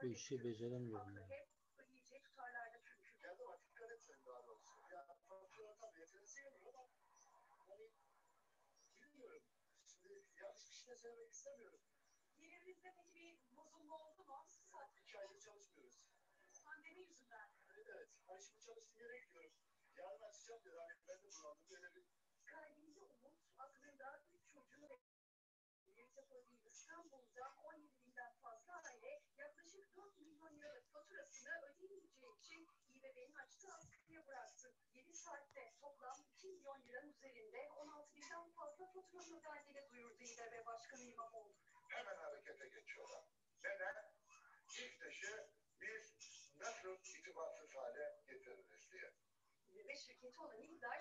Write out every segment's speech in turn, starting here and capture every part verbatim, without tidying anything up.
Bu işi beceremiyorum yani. Gelirinizde peki bir bozulma oldu mu? Siz zaten iki aydır çalışmıyoruz. Pandemi yüzünden. Evet, hani şimdi çalıştığım yere gidiyorum. Yarın açacağım dedi. Hani ben de bunaldım. Böyle bir Kalbinde umut, aklında üç çocuğu ve birlikte koyduğu üçten bulunacak on yedi binden fazla aile yaklaşık dört milyon liralık faturasını ödeyemeyeceği için İBB'nin açtığı askıya bıraktı. Yedi saatte toplam iki milyon liranın üzerinde on altı binden fazla fatura gönderdiğini duyurdu İBB Başkanı İmamoğlu. Hemen harekete geçiyorlar. Neden? İlk taşı biz nasıl itibarsız hale getiririz diye. İBB şirketi olan İlkdar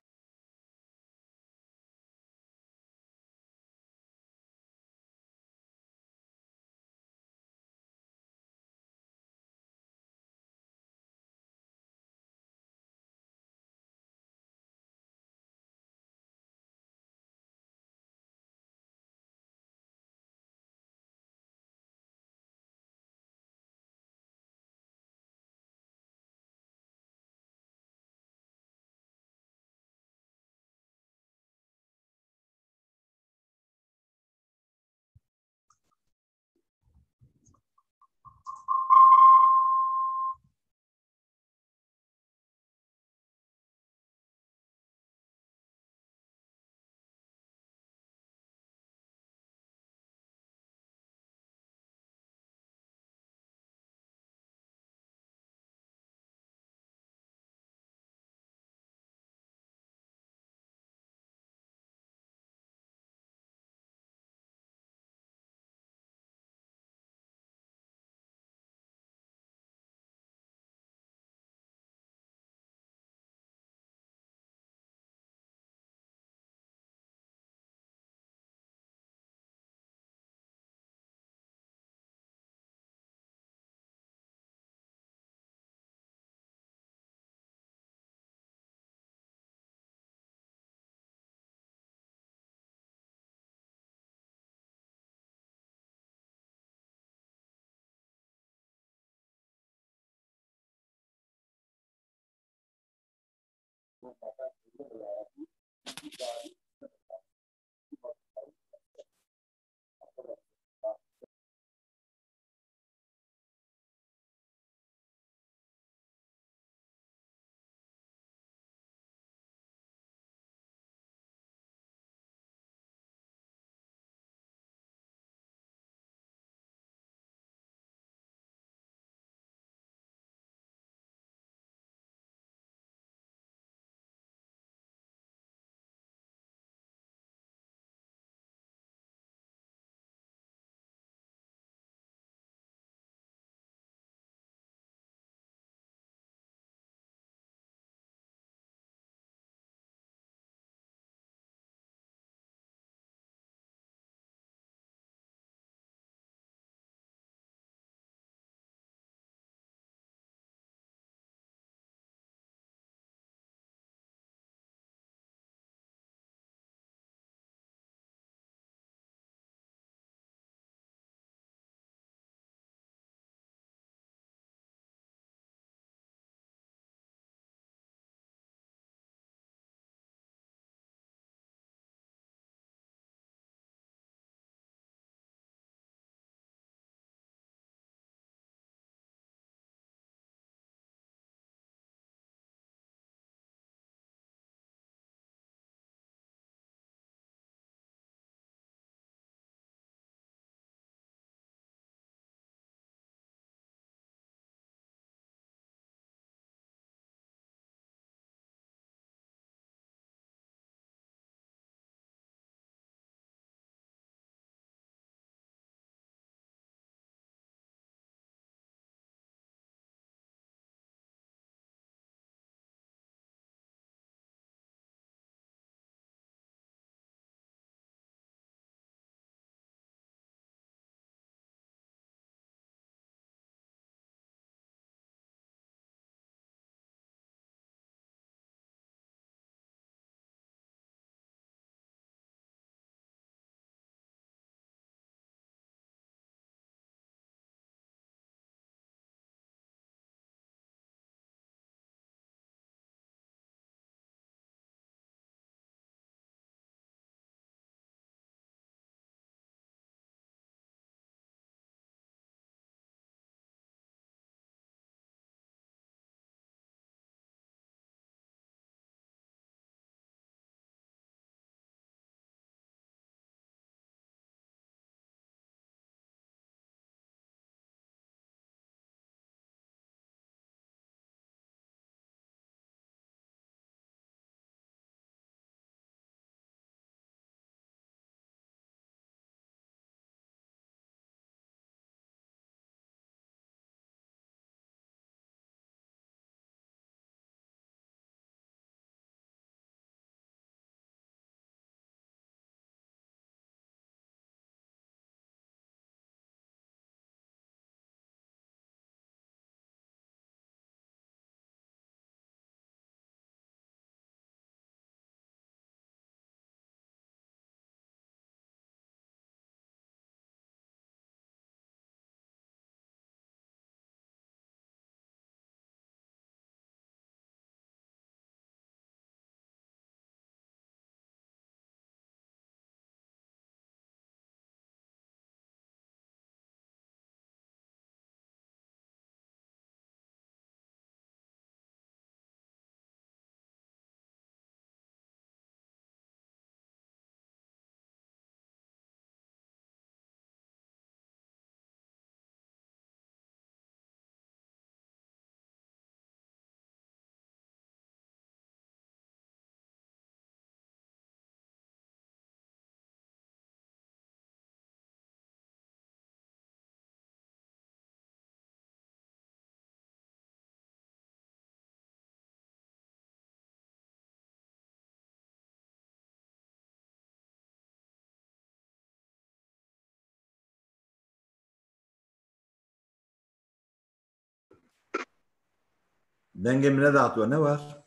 Dengê min nedatwe, ne wer?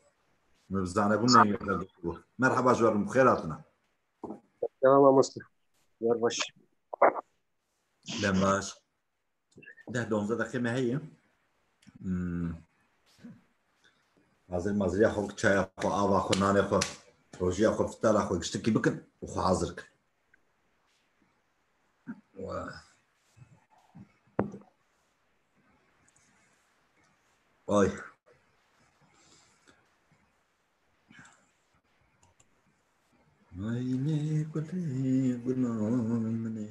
Min bi zanebûn neyê. Merheba, ji we re, bi xêr hatine. Tamam, mamoste. Yar baş. Dem baş. Deh donzdeh deqê me heye. Hmm. Hazir maziriya xwe, çaya xwe, ava xwe, nanê xwe, rojiya xwe, fitara xwe giştikî bikin û xwe hazir kin. Vay. Ay ne gulê gula min ê.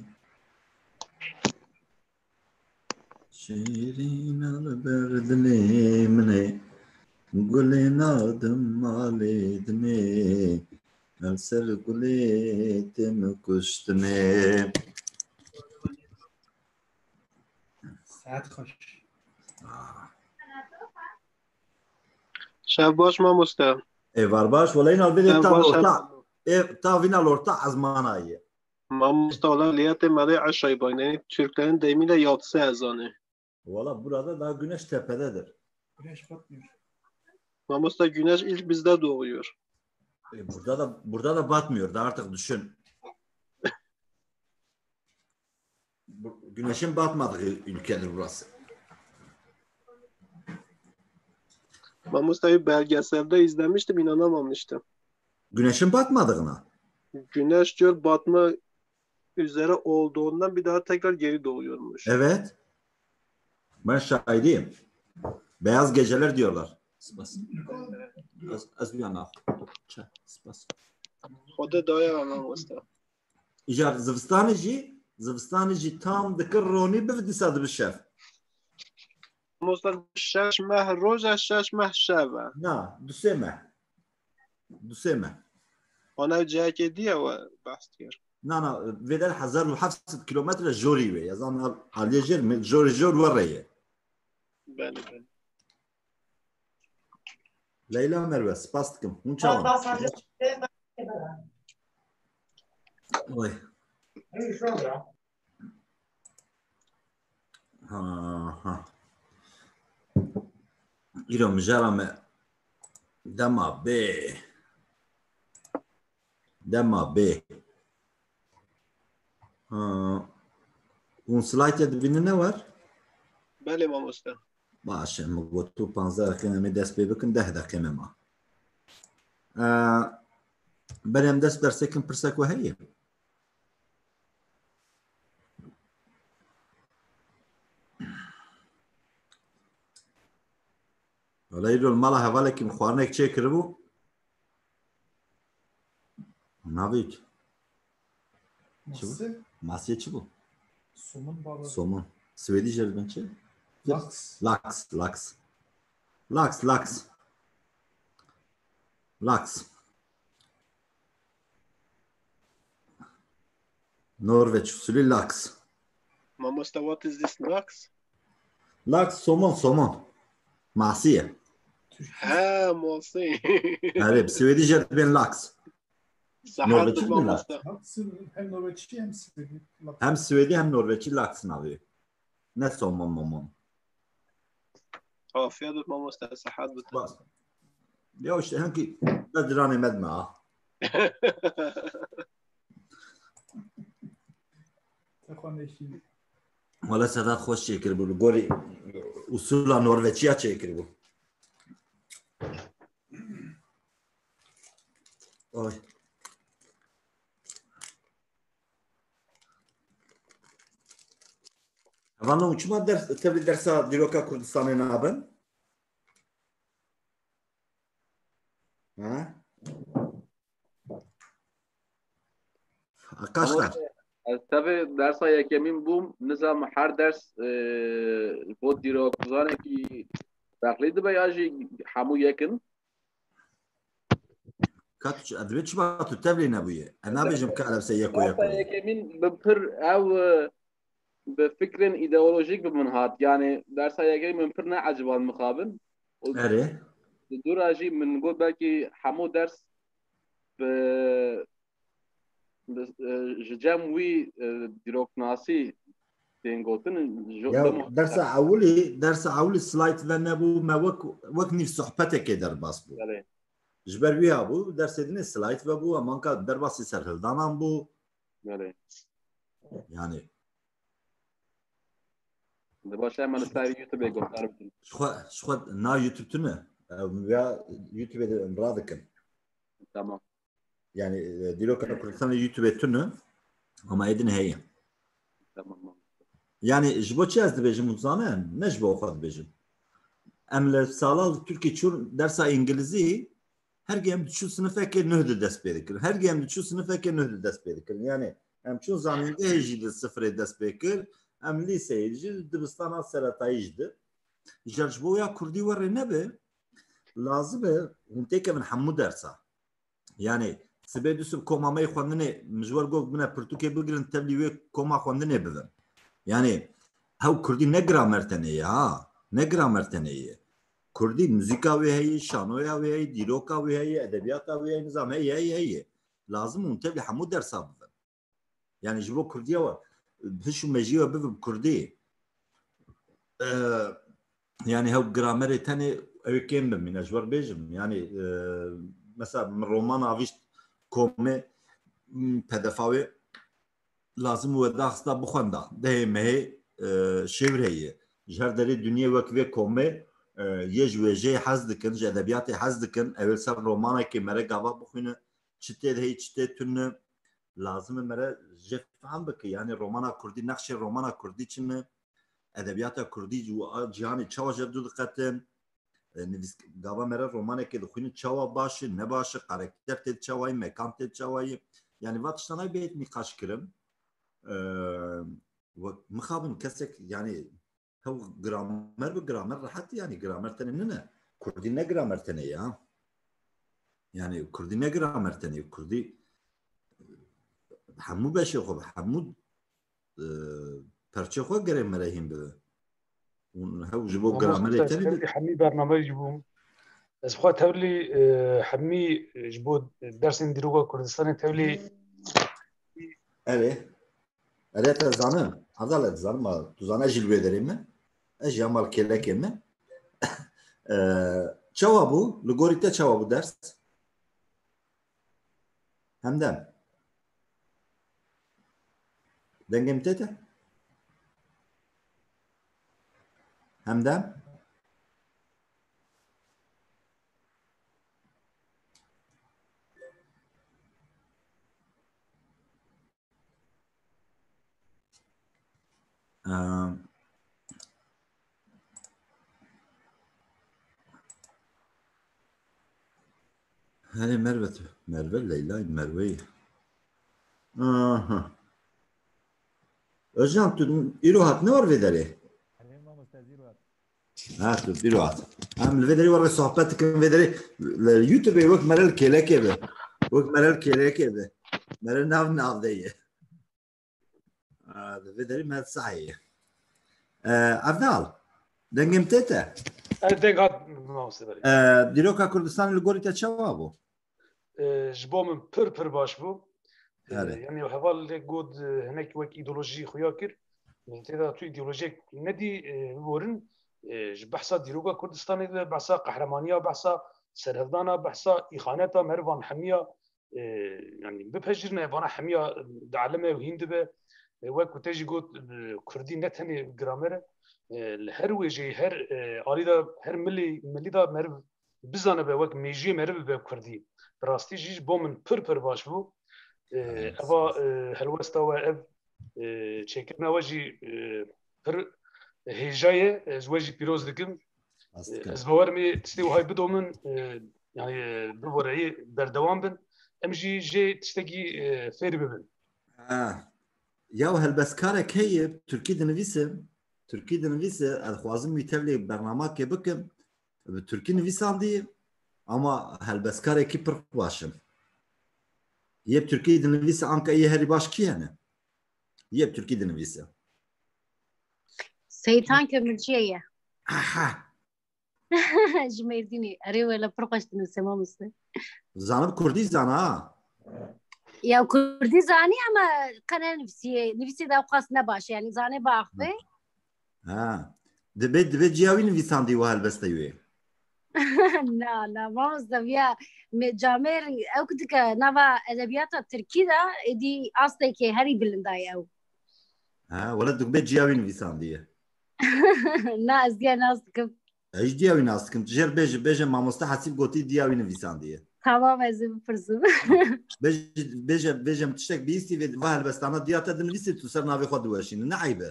Şêrîna li ber dilê min ê. Gulê nadim malê dinê. Li ser gulê tê min kuştinê. Saet xweş. Ah. Şev baş mamoste. Êvar baş, wele îna bidê Şev ta baş, orta. Şev. Ê, ta vîna li orta ezmana ye. Mamoste, wele liyetê me de eşay bayne. Yani Türklerin deyimiyle yatsı ezanı. Valla burada daha güneş tepededir. Güneş batmıyor. Mamoste, güneş ilk bizde doğuyor. E, burada da, burada da batmıyor. Daha artık düşün. Bu, güneşin batmadığı ülkedir burası. Mamoste, bir belgeselde izlemiştim, inanamamıştım. Güneşin batmadığına? Güneş diyor batma üzere olduğundan bir daha tekrar geri doğuyormuş. Evet. Ben şahidiyim. Beyaz geceler diyorlar. Spas. Ez, ez bir yana. Çe, spas. Xwedê daye mamoste. Îcar zivistanê jî, zivistanê jî tam dikir ronî, biv dîsa dibi şev. Mamoste, şeş meh roj e, şeş meh şev e. Na, du sê meh. Du sê meh. Ana cihekê diye we behs dikir. Na, na, vê der hezar û heft sed kilometre jorî wê. Ya zan aliyê jêr mi, jorî jor we re ye. Belê, belê. Leyla Merve, spas dikim. Hûn çawan? Oy. Ha, ha. Îro mijara me dema bê. Dema bê. Ha. Hûn slaytê dibînin ne wer? Belê mamoste. Baş e, min got tu panzdeh deqê me dest pê bikin, deh deqê me ma. Ee, berê em dest bi dersê kin, pirsek we heye? Wele îro li mala hevalekî min xwarinek çêkiribû. Navê çi bû? Mase. Masiyê çi bû? Somon baba. Somon. Swêdî jê dibin çi? Laks. Laks, laks. Laks, laks. Laks. Norveç usulü laks. Mamoste, what is this laks? Laks, somon, somon. Masiye. He, masi. Erê, bi swêdî jê dibên laks. Sahat Norveçî mi laks? Mamoste. Hem Norveçî hem Swêdî. Hem Swêdî hem Norveçî laks navê. Ne somon momon. Afiyet olsun mamoste, sahat bit. Bas. Ya işte, hem ki, ez diranê me dime ha. Wala Sedat xweş çêkiribû, li gorî usula Norveçiya çêkiribû. Oy. Hevalno, çima ders, tevlî dersa dîroka Kurdistanê nabin? Ha? Kaç ders? Ez tevlî dersa yekemîn bûm, nizam her ders, e, bo dîrokzanekî ferqlî dibe ya jî hemû yek in? Ka tu çi, divê çima tu tevlî nebûye? Ez nabêjim ka lebse yek û yek. Dersa yekemîn bi pir ew, e, bi fikrên îdeolojîk bi min hat. Yani dersa yekemîn min pir neeciband mixabin. Û Erê. Di dû re jî min got belkî hemû ders bi, bi, e, ji cem wî, e, dîroknasî tên gotin, ji Ya dema dersa ewilî, dersa ewilî slayt ve nebû, me wek, wek nîv sohbetekê derbas bû. Belê. Ji ber wî habû, dersê dinê slayt ve bû, emanka derbasî serhildanan bû. Belê. Yani Di baş em li ser YouTube guhdar bikin. Ji xwe, ji xwe na YouTube tune. Em ya YouTube de em radikin. Tamam. Yani e, dîroka Kurdistanê YouTube tune. Ama êdin heye. Tamam. Yani ji bo çi ez dibêjim, hûn zanin? Ne ji bo xwe dibêjim. Em li sala li Tirkî çûn dersa îngilizî, her gêm diçû sinifekê nuh di dest pê dikir. Her gêm diçû sinifekê nuh di dest pê dikir. Yani em çûn zanîngehê jî di sifirê dest pê kir. Em lîseyê jî dibistana seretayî jî di. Ji, ji bo ya kurdî werê nebe, lazim e hûn têkevin hemû dersa. Yani sibê du sib koma me yê xwendinê, min ji we got bine pirtûkê bigirin, tevlî wê koma xwendinê bibin. Yani hew kurdî ne gramer tenê ye ha. Ne gramer tenê ye. Kurdî muzîka wê heye, şanoya wê heye, dîroka wê heye, edebiyata wê heye, nizam heye, heye, heye. Lazim hûn tevlî hemû dersa bibin. Yani ji bo kurdiya we, hiş û mejiyê we bibe bi kurdî. Ee, yani hew gramerê tenê ew ê kêm bimîne, ji we bêjim. Yani e, mesela min roman avîşt komê, m, pedefa wê lazim we daxista bixwenda. Dehê mehê e, şêwr heye. Ji her derê dinyê wek vê komê e, yê ji wêjeyê hez dikin, ji edebiyatê hez dikin. Ew ê ser romanekê mere gava bixwîne. Çi tê de heye, çi tê tune. Lazim e mere jê fehm bike. Yani romana kurdî, nexşê romana kurdî çi ne? Edebiyata kurdî û a cîhanê çawa ji hev du diqetin? E, nivîs-, gava mere romanekê dixwînin çawa baş e, ne baş e, karakter tê çawa ye, mekan tê çawa ye. Yani va tiştana bêt nîqaş kirin. E, we mixabin kesek, yani hew gramer bi gramer rehet, yani gramer tenê nine. Kurdî ne gramer tenê ya. Yani kurdî ne gramer tenê. Kurdî hemû beşê xwe, hemû e, perçê xwe gerê mere hîn bibe. Hûn hew ji bo gramerê tenê bi- Hemî bernameyê ji bû. Ez xwe tevlî e, hemî ji bo dersên dîroka Kurdistanê tevlî Erê. Erê te zanim. Evdal ez zanim ma. Tu zane jî li wê derê me. Ez jî ya mal kêlekê me. E, çawa bû? Li gorî te çawa bû ders? Hemdem. Dengê min tê te? Hemdem? Em, Herê Merve tu. Merve, Leyla, Merve. Aha. Özcan, tu îro hat ne var vê derê? Ha, tu îro hat. Em li vê derê war sohbet dikin, vê derê li YouTube wek mere li kêlekê be. Wek mere li kêlekê be. Mere nav nav de ye. Aa, di vê derê me sahê ye. Ee, Evdal, dengê min tê te? Ez deng hat, mamoste berê. Ee, dîroka Kurdistanê li gorî te çawa bû? Ee, ji bo min pir pir baş bû. Ee, Erê. Yani heval lê got, e, hinek wek îdeolojî xuya kir. Tê de tu îdeolojiyek nedî, e, biborin. E, ji behsa dîroka Kurdistanê de, behsa qehremaniya, behsa serhildana, behsa îxaneta merivan hemiya, e, yani bipejirine, vana hemiya di elime û hîn dibe. E, wek ku te jî got, e, kurdî ne tenê gramer e, e, li her wêjeyê, her, e, alî de, her milî, milî de meriv bizanibe, wek mêjiyê meriv bibe kurdî. Bi rastî jî ji bo min pir pir baş bû. E, Evet. Eva, e, helwesta we, ev, e, çêkirina we jî, e, pir hêja ye. Ez we jî pîroz dikim. Rast dikim. Ez bawer me tiştê wihay bidomin, e, yani, e, bi boreyê berdewam bin. Em jî jê tiştekî, e, fêr bibin. Ha. Ya helbestkarek heye, Tirkî dinivîse, Tirkî dinivîse, ez dixwazim wî tevlê bernamakê bikim, bi Tirkî nivîsandî, ama helbestkarekî pir baş in. Yê bi Tirkî dinivîse anka yê herî baş kî hene? Yê bi Tirkî dinivîse. Seytan Kömürcüye ye. Aha! Ji Mêrdînê. Erê wele pir xweş dinivîse mamoste. Zanim kurdî zana ha. Ya kurdî zanî ama qe ne nivîsiyê, nivîsê de ew qas ne baş e, yanî zanê biaxive. Ha. Dibe, dibe ciya wî nivîsandî û helbestê wê. Na, na, mamoste viya me camêr ew ku dike nava edebiyata tirkî de êdî astekê herî bilind e ew. Ha, wele dibe ciya wî nivîsandiye. Na, ez diya nas dikim. Ez diya wî nas dikim. Jêr bêje, bêje mamoste Hesîb gotî diya wî nivîsandiye. Tamam, ez ê bipirsim. Bêje, bêje, bêje min tiştek bihîstî vê va helbestana diya te dinivîsî tu ser navê xwe diweşînî. Ne eyb e.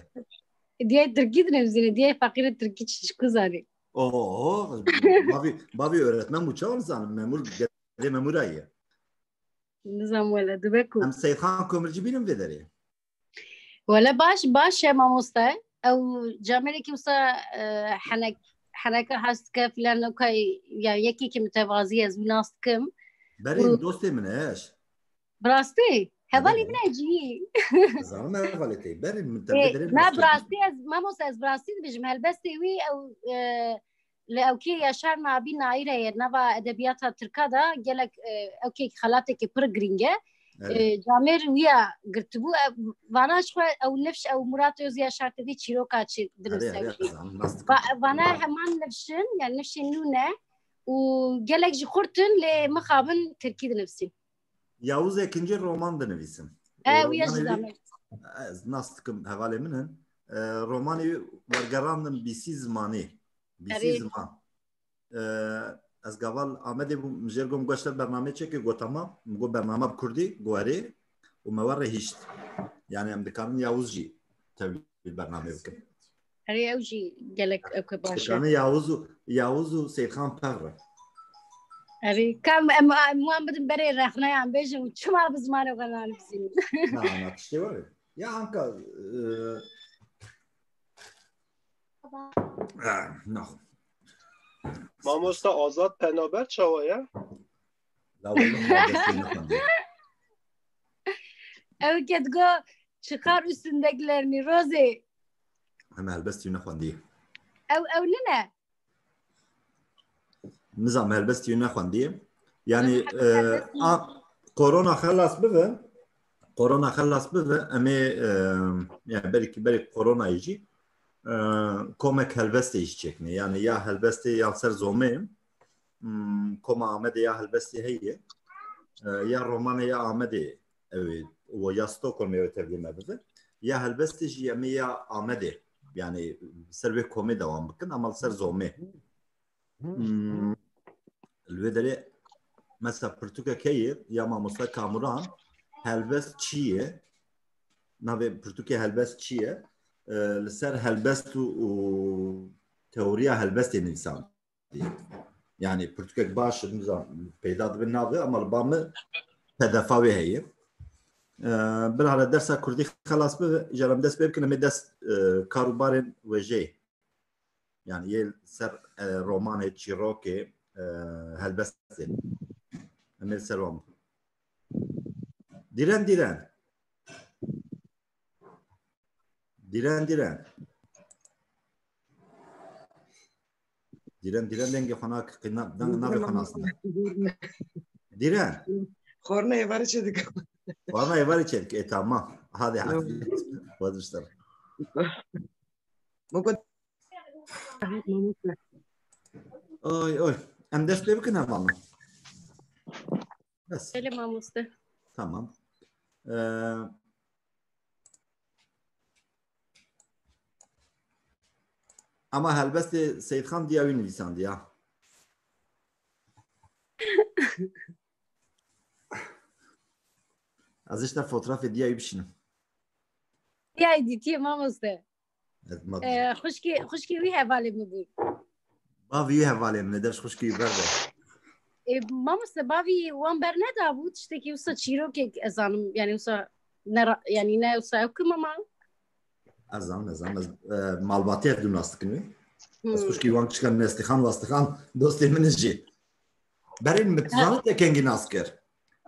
Diyê tirkî dinivîsînî, diyê feqîrê tirkî çi ku zanî. Oho, bavî, bavî öğretmen bû, çawa nizanim, memur, gedê memura ye. Nizam wele, dibe ku. Em Seyxan Kömürcü bînin vê derê. Wele baş, baş e mamoste. Ew camêrekî wisa, e, henek, heneke hez dike filan, ew kay, ya yekekî mitevazî ez wî nas dikim. Berê dostê min e, eş. Bi rastî? Hevalê min e cihî. Zanim hevalê te. Berê min te. Ê, na, bi rastî ez, mamoste, ez bi rastî dibêjim. Helbestê wî ew, e, li ewkê Yaşar Nabî Naîre ye, nava edebiyata tirka de gelek, e, ewkê xelateke pir girîng e. Evet. E, camêr wiya girtibû, e, vana ji xwe ew nifş, ew Murat Öz Yaşar tevî çîroka çi dinivîse. Va-, vana heman nifşin, yani nifşên nû ne û gelek jî xurt in, lê mixabin tirkî dinivîsîn. Yavuz Ekinci roman dinivîsim. E, wiya jî zame. Ez nas dikim hevalê min in. E, romanê wergerandin bîsî zimanî. Bîsî ziman. E, ez gaval Amedê bûm, jêr gom goşter bernamê çekê, go tamam. Min go bername bi kurdî, go erê. Û me werre hişt. Yani em dikarin Yavuz jî tevlî bernamê bikin. Erê, ew jî gelek ewke baş e. Şane Yavuz û, Yavuz û Seyxan Pexre. Erê, kam em, em wan bidin berê rexneyan bêjin û çima bi zimanê xwe nanivîsînin. Na, na, tiştê were. Ya anka, e, ha, naxwe. Mamosta Azad Penaber çawa ye? La wele, helbestê nexwendiye. Ew ke digo çıkar üstündekilerini Rozi. Em helbestî nexwendiye. Ew, ew nine? Nizam helbestî nexwendiye. Yani, e, a, korona xelas bibe, korona xelas bibe, em ê, e, yani belkî, belkî koronayê jî, e, komek helbestê jî çêkine. Yani ya helbestê ya ser zomê, Hmm, koma Amedê ya helbestê heye. E, ya romanê ya Amedê ew ê, û ya Stockholmê ew ê tevlî me bibe. Ya helbestê jî em ê ya Amedê. Yani ser vê komê dewam bikin, ama li ser zomê. Hmm, li wê derê mesela pirtûkek heye ya mamosta Kamuran, helbest çi ye? Navê pirtûkê helbest çi ye? E, li ser helbest û, û teoriya helbestê nivîsand. Yani pirtûkek baş, nizam, peyda dibe navê, ama li ba min P D F wê heye. Ee, bilahare dersa kurdî xelas bibe, îcar em dest pê bikin, em ê dest, e, kar û barên wêjeyê. Yani yê ser, e, romanê, çîrokê, e, helbestê. Em ê li ser wan bikin. Dîren, dîren. Dîren, dîren. Dîren, dîren dengê xwe nak-, qîna-, deng navê xwe nas nake. Dîren. Xwarina êvarê çê dike. Xwarina êvarê çê dike. E, tamam. Hadi, hadi. Vazgeçtim. Oy, oy. Em dest pê bikin hevalno. Bes. Belê mamoste. Tamam. Ee, ama helbestê Seyîdxan diya wî nivîsandiya. Ez işte fotoğrafê diya wî bişînim. Diya wî dîtiye mamoste. Ee, xwişkê, xwişkê wî hevalê min bû. Bavî wî hevalê min e, deş xwişkê wî berde. Ee, mamoste, bavî wan bernedabû, tiştekî wisa çîrokek ez zanim, yani wisa ne ra-, yani ne wisa ew kim ama. Ez zanim, ez zanim, ez, e, malbatê ev du nas dikin wê. Hmm. Ez xwişkî wan kişkan Nestîxan Wastîxan dostê min jî. Berê min tu zanî te kengî nas kir.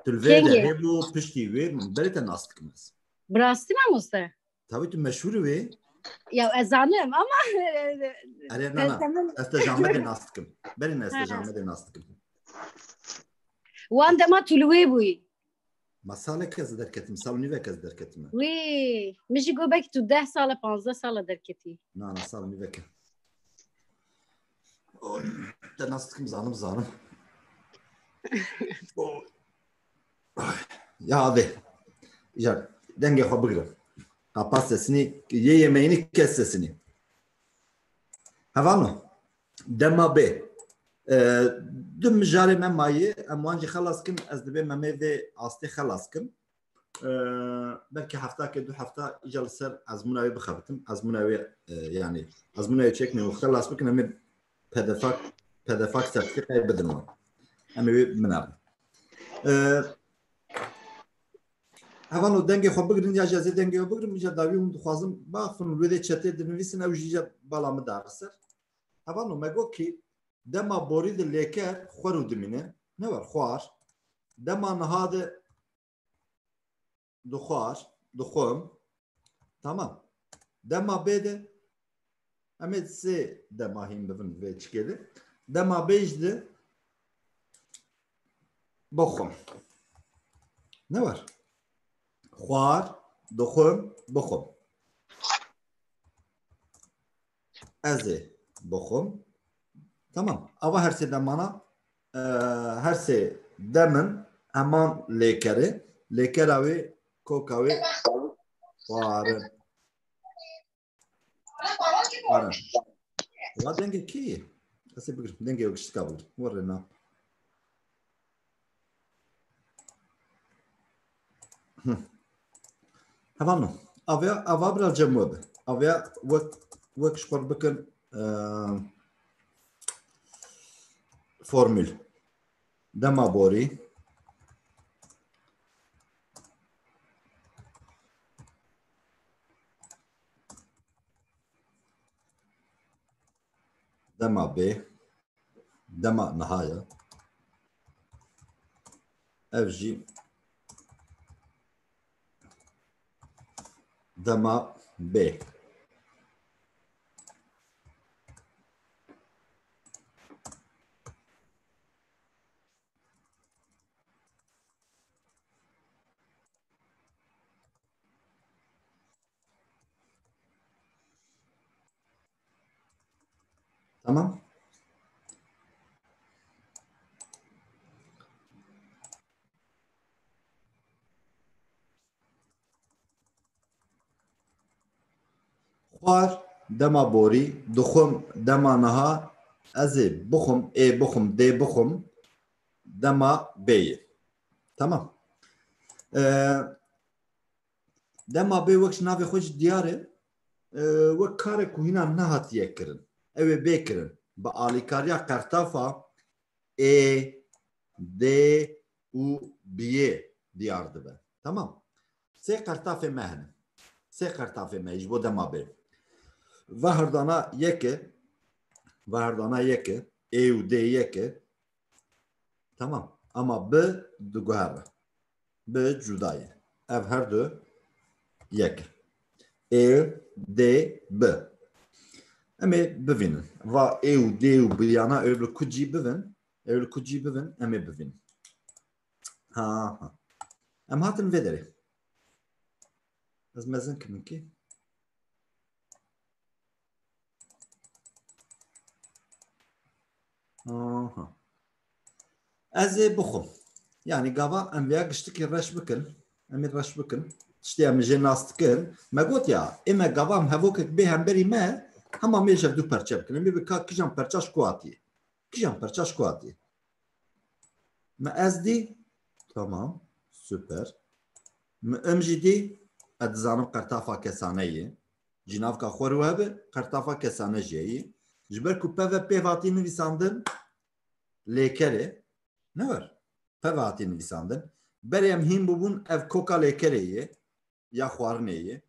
Tu li vê derê bû piştî wê, berê te nas dikim ez. Bi rastî mamoste? Tabii tu meşhûr wê. Ya ez zanim ama Erê na na. Ez te ji Amedê nas dikim. Berê ne ez te ji Amedê nas dikim. Wan dema tu li wê bûyî. Ma salek ez derketim, sal û nîvek ez derketim. Wî, min jî got belkî tu deh sal e, panzdeh sal e derketî. Na, na, sal û nîvek e. Oy, te nas dikim, zanim, zanim. Oy. Ay, ya avê. Îcar, dengê xwe bigirim. Qapa sesinî, yê yemeyinî kes sesinî. Hevano, dema bê. E, du mijarê me mayî, em wan jî xelas kin, ez dibê me mê vê astê xelas kim. E, belkî heftake, du hefta îca li ser ezmûna wê bixebitim. Ezmûna wê, e, yanî, ezmûna wê çêkin û xelas bikin, em ê P D F, P D F sertîfîkayê bidin wan. Em ê wê binavin. E, Hevano, dengê xwe bigirin ya jî ez ê dengê xwe bigirim, îca dawî hûn dixwazim baxifin û wê dê çetê dinivîsin, ew jî îca bala min da li ser. Hevano, me got kî dema borî de lêker xwer û dimîne, ne wer, xwar. Dema niha de dixwar, dixwim. Tamam. Dema bê de, em ê sê dema hîn bibin vê çikê de. Dema bê jî de bixwim. Ne wer? Xwar, dixwim, bixwim. Ez ê bixwim. Tamam. Ava her sê demana, e, her sê demin heman lêkerê. Lêkera wê, koka wê xwarin. Xwarin. Va dengê kê ye? Ez ê bigirim. Dengê wek ştika bigirim. Werê na. Hı. Hevalno, avya, ava bira cem we be. Avya wek, wek ji xwe bikin, e, formül. Dema borî. Dema bê. Dema niha ye. Ev jî dema bê. Tamam. Xwar dema borî, dixwim dema niha, ez ê bixwim, ê bixwim, dê bixwim, dema bê ye. Tamam. Ee, Dema bê wek ji navê xwe jî diyar e, e, wek karek ku hîna nehatiye kirin. Ew ê bê kirin. Bi alîkariya qertafa ê, dê û biyê diyar dibe. Tamam. Sê qertafê me hene. Sê qertafê me ji bo dema bê. Veherdana yek e. Veherdana yek e. Ê û dê yek e. Tamam. Ama bi diguhere. Bi cuda ye. Ev her du yek e. Ê, dê, bi. Em ê bivînin. Va ê û dê û bi yana ew li ku cî bivin. Ew li ku cî bivin. Em ê bivînin. Ha, ha. Em hatin vê derê. Ez mezin kimin kî. Aha. Ez ê bixwim. Yanî gava em vêya giştikî reş bikin. Em ê reş bikin. Tiştê em jê nas dikin. Me got ya, ê me gava em hevokek bê hemberî me, hema mêj ev du perçe bikin. Em ê bi ka kijan perça ji ku hatiye? Kijan perça ji ku hatiye? Me ez dî. Tamam. Super. Me em jî dî. Ez dizanim qertafa kesane ye. Cînavka xwe rû hebe, qertafa kesane jî ye. Ji ber ku peve pê hatî nivîsandin, lêkerê, ne wer? Peve hatî nivîsandin. Berê em hîn bûbûn, ev koka lêkerê ye, ya xwarinê ye.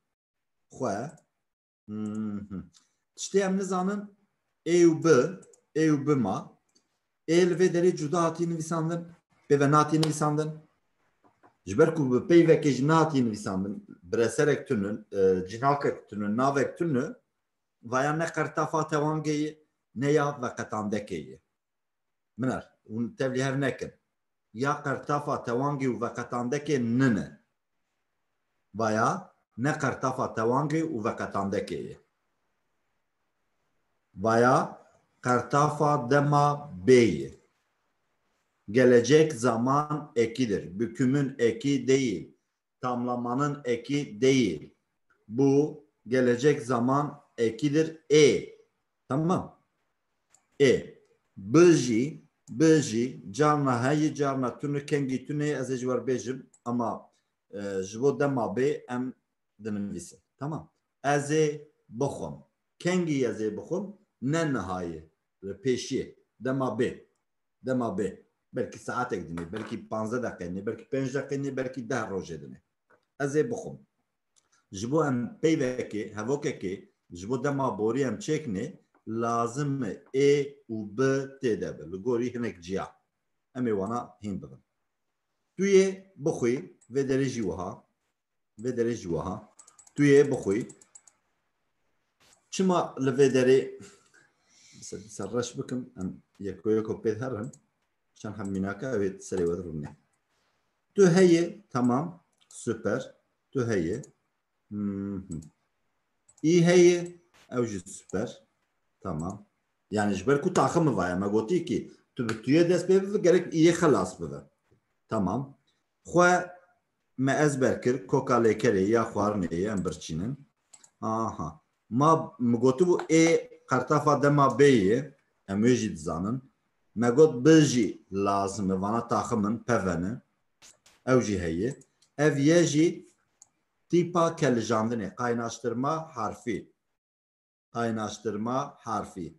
Xwe. Mhm. Tiştê em nizanin, ê û bi, ê û bi ma. Ê li vê derê cuda hatî nivîsandin, pê ve nehatî nivîsandin. Ji ber ku bi peyvekê jî nehatî nivîsandin, bireserek tune, e, cînakek tune, navek tune, vaya ne qertafa tewangê ye, ne ya veqetandekê ye. Min er, hûn tevlî hev nekin. ya qertafa tewangê û veqetandekê nine. Vaya ne qertafa tewangê û veqetandekê ye. Vaya qertafa dema bê ye. Gelecek zaman ekidir. Bükümün eki değil. Tamlamanın eki değil. Bu gelecek zaman ekidir. E. Tamam. E. Bi jî, bi jî, carna heyî, carna tune, kengî tune, ez ê ji we bêjim, ama, e, ji bo dema bê em dinivîsin. Tamam. Ez ê bixwim. Kengî ez ê bixwim? Ne nihayê. Li pêşiyê. Dema bê. Dema bê. Belkî saetek dinê, belkî panzdeh deqê dinê, belkî pênc deqê dinê, belkî deh rojê dinê. Ez ê bixwim. Ji bo em peyvekê, hevokekê, ji bo dema borî em çêkinê, lazim e ê û bi tê de be. Li gorî hinek ciya. Em ê wana hîn bibin. Tu yê bixwî, vê derê jî wiha. Vê derê jî wiha. Tu yê bixwî. Çima li vê derê, ser, ser reş bikim, em yeko yeko pê herin. Çend heb mînaka ew ê serê we de rûnê. Tu heye, tamam, süper. Tu heye. Mhm. Î heye, ew jî süper. Tamam. Yani ji ber ku taxim mi vaye, me gotî ki tu bi tuyê dest pê bibe, gerek îyê xelas bibe. Tamam. Xwe me ezber kir, koka lêkerê ya xwarinê ye, em birçînin. Aha. Ma mi gotibû ê qertafa dema bê ye, em wê jî dizanin. Me got bi jî lazim e, vana taxim in, peve ne. Ew jî heye. Ev ye jî tîpa kelijandinê, kaynaştırma harfi. Kaynaştırma harfi.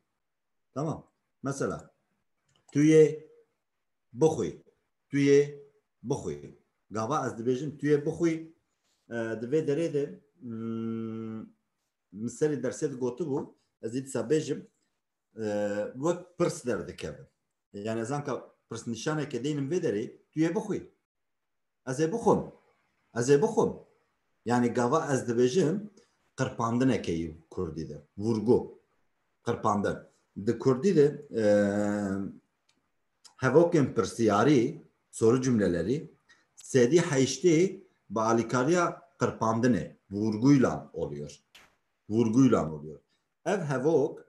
Tamam. Mesela, tu yê bixwî. Tu yê bixwî. Gava ez dibêjim, tu yê bixwî, e, di vê derê de, hmm, min serê dersê de gotibû, ez ê dîsa bêjim, e, wek pirs derdikevin. Yani ez anka pirsnîşaneke deynim vê derê, tu yê bixwî. Ez ê bixwim. Ez ê bixwim. Yani gava ez dibêjim, qirpandineke yî kurdî de. Vurgu. Qirpandin. Di kurdî de, e, hevokên pirsiyarî, soru cümleleri, sedî heştê bi alîkariya qirpandinê, vurguyla oluyor. Vurguyla oluyor. Ev hevok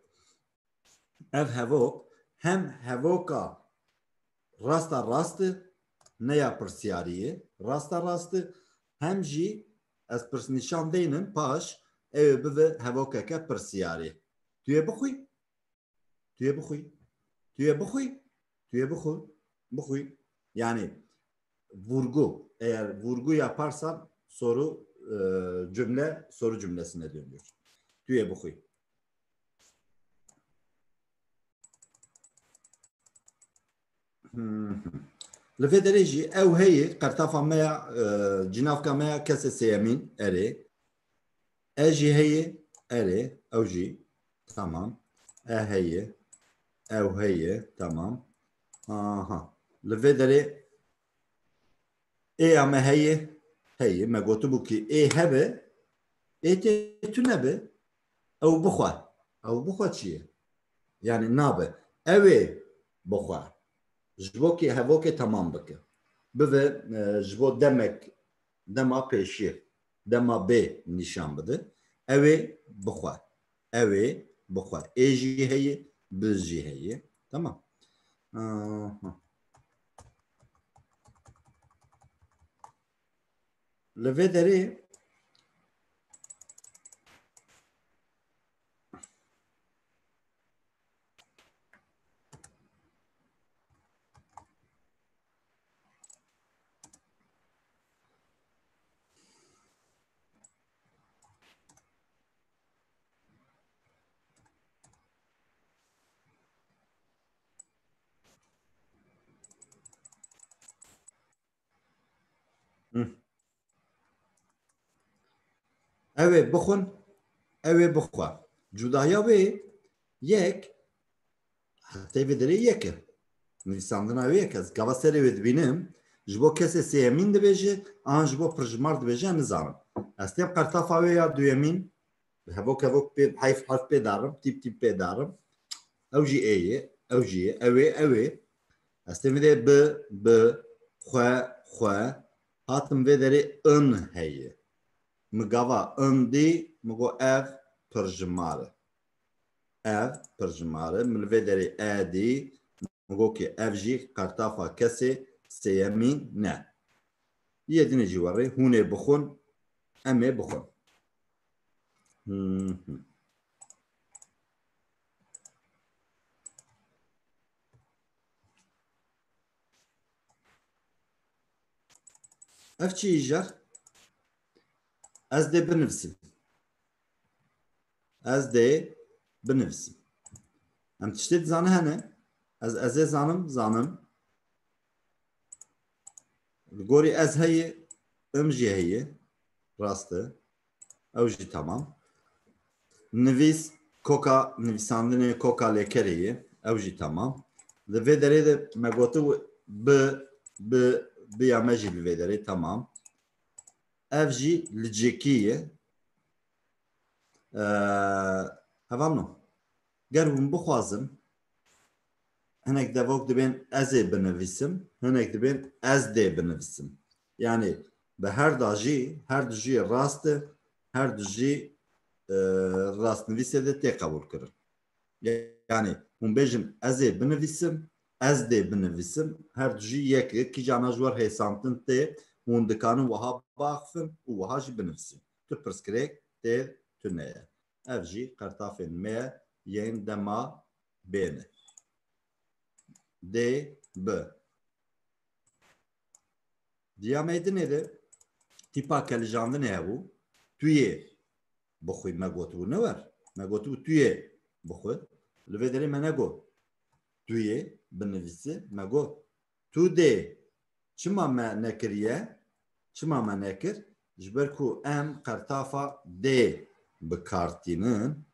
Ev hevok hem hevoka rasta rast e, ne ya pirsiyarî ye, rasta rast e, hem jî ez pirsnîşan deynim paş, ew ê bibe hevokeke pirsiyarî. Tu yê bixwî? Tu yê bixwî? Tu yê bixwî? Tu yê bixwî? Bixwî. Yani vurgu. Eğer vurgu yaparsan soru, e, cümle, soru cümlesine dönüyor. Tu yê bixwî. Hmm. Li vê derê jî ew heye, qertafa me ya, e, cînavka me ya kesê sêyemîn, erê. E jî heye, erê, ew jî. Tamam. E heye, ew heye, tamam. Aha. Li vê derê ê ya me heye, heye. Me gotibû ki ê hebe, ê tê tune be, ew bixwe. Ew bixwe çi ye? Yani nabe. Ew ê bixwe. Ji bo ki hevokê temam bike. Bibe, e, ji bo demek, dema pêşiyê, dema bê nîşan bide. Ew ê bixwe. Ew ê bixwe. Ê jî heye, bi jî heye. Tamam. Aha. Li vê derê Hı. Ew ê bixwin, ew ê bixwe. Cudaya wê yek, hetê vê derê yek e. Nivîsandina wê yek e. Ez gava serê wê dibînim, ji bo kesê sêyemîn dibêje, an ji bo pirjimar dibêje, nizanim. Ez têm qertafa wê ya duyemîn, hevok hevok pê, heyf herf pê darim, tîp tîp pê darim. Ew jî ê ye, ew jî ye, ew ê, ew ê. Ez têm vê de bi, bi, xwe, xwe. Hatim vê derê in heye. Min gava in dî, min got ev pirjimar e. Ev pirjimar e. Min li vê derê e dî, min got ki ev jî qertafa kesê sêyemîn ne. Yê dinê jî werê hûn ê bixwin, em ê bixwin. Hmm. Ev çi îjar? Ez dê binivîsim. Ez dê binivîsim. Em tiştê dizane hene. Ez, ez ê zanim, zanim. Li gorî ez heye, im jî heye. Rast e. Ew jî temam. Nivîs koka nivîsandinê, koka lêkerê ye. Ew jî temam. Li vê derê de me gotibû bi, bi, bi ya me jî li vê derê temam. Ev jî li cêkî ye. Ee, hevalno, ger hûn bixwazin, hinek devok dibên ez ê binivîsim, hinek dibên ez dê binivîsim. Yani bi her da jî, her du jî rast e, her du jî, e, rastnivîsê de tê qebûl kirin. Yani hûn bêjin ez ê binivîsim, ez dê binivîsim, her du jî yek e, kîjana ji wer hêsantin tê, hûn dikanin wiha biaxifin û wiha jî binivîsin. Tu pirsgirêk tê tune ye. Ev jî qertafên me yên dema bê ne. Dê bi. Diya me dinê de tîpa kelijandinê hebû. Tu yê bixwî me gotibû, ne wer. Me gotibû tu yê bixwe. Li vê derê me negot tu yê binivîsî, me got tu dê. Çima me nekiriye? Çima me nekir? Ji ber ku em qertafa dê bi kar tînin.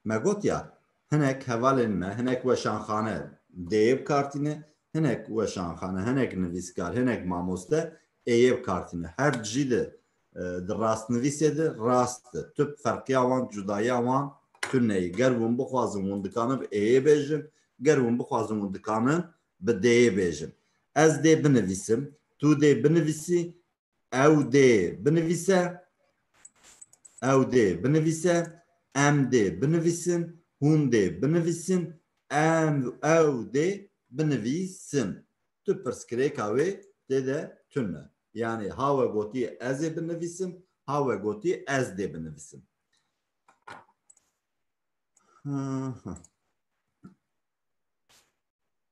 Me got ya, hinek hevalên me, hinek weşanxane dêyê bi kar tîne, hinek weşanxane, hinek nivîskar, hinek mamoste êyê bi kar tîne. Her du jî de, e, di rastnivîsê de rast e. Tu ferqiya wan, cudayiya wan tune ye. Ger hûn bixwazin, hûn dikanin bi êyê bêjin. Ger hûn bixwazin, hûn dikanin bi dêyê bêjin. Ez dê binivîsim, tu dê binivîsî, ew dê binivîse, ew dê binivîse, em dê binivîsin, hûn dê binivîsin, em, ew dê binivîsin. Tu pirsgirêka wê tê de tune. Yani ha we gotî ez ê binivîsim, ha we gotî ez dê binivîsim. Hı hı.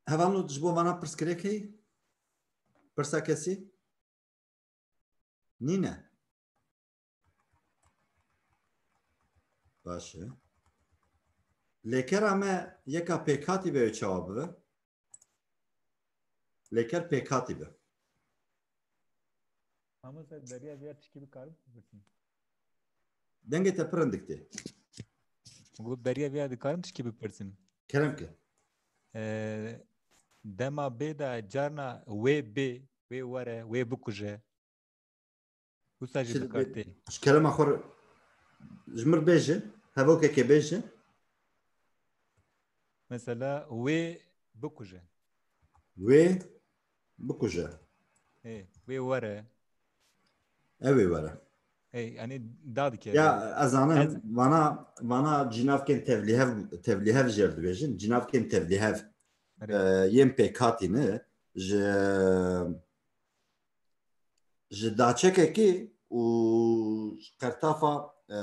Hevalno, ji bo vana pirsgirêk heyî? Pirsa kesî? Nîne. Baş e. Lêkera me yeka pêkhatî be wê çawa bibe? Lêker pêkhatî be. Mamoste, beriya vêya tişkî bikarim bipirsim? Dengê te pir hindik tê. Got beriya vêya dikarim tişkî bipirsim? Kerem ke. Ee, dema bê de carna wê bê, wê were, wê bikuje. Wisa jî Çi bi kar dibê? Tê. Ji kerema xwe re ji mir bêje, hevokekê bêje. Mesela wê bikuje. Wê bikuje. Ê, wê were. Ew ê were. Ê, yani da dike. Ya, ez zanim, ez vana, vana cînavkên tevlîhev, tevlîhev jêr dibêjin. Cînavkên tevlîhev, Erê. E, yên pêkhatî ne, ji, ji daçekekê û ji qertafa, e,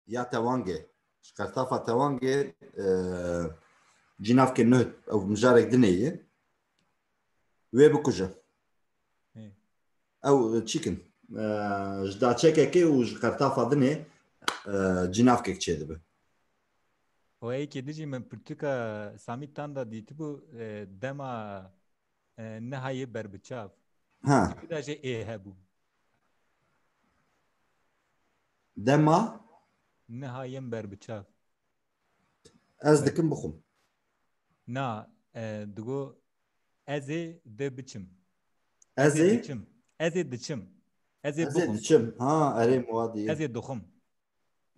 ya tewangê, ji qertafa tewangê, e, cînavkê nuh ew mijarek dinê ye. Wê bikuje. Hı. Ew çikin? E, ji daçekekê û ji qertafa dinê, e, cînavkek çêdibe. O êkê dijî min pirtûka Samî Tanda dîtibû, e, dema, e, nihayê ber bi çav. Ha. Dîtibû da jê ê hebû. Dema? Nihayên ber bi çav. Ez dikim bixwim. Na, e, digo, ez ê de biçim. Ez Ez ê ê? Diçim. Ez ê diçim. Ez ê Ez ê bixwim. Diçim. Ha, erê, muadî. Ez ê dixwim.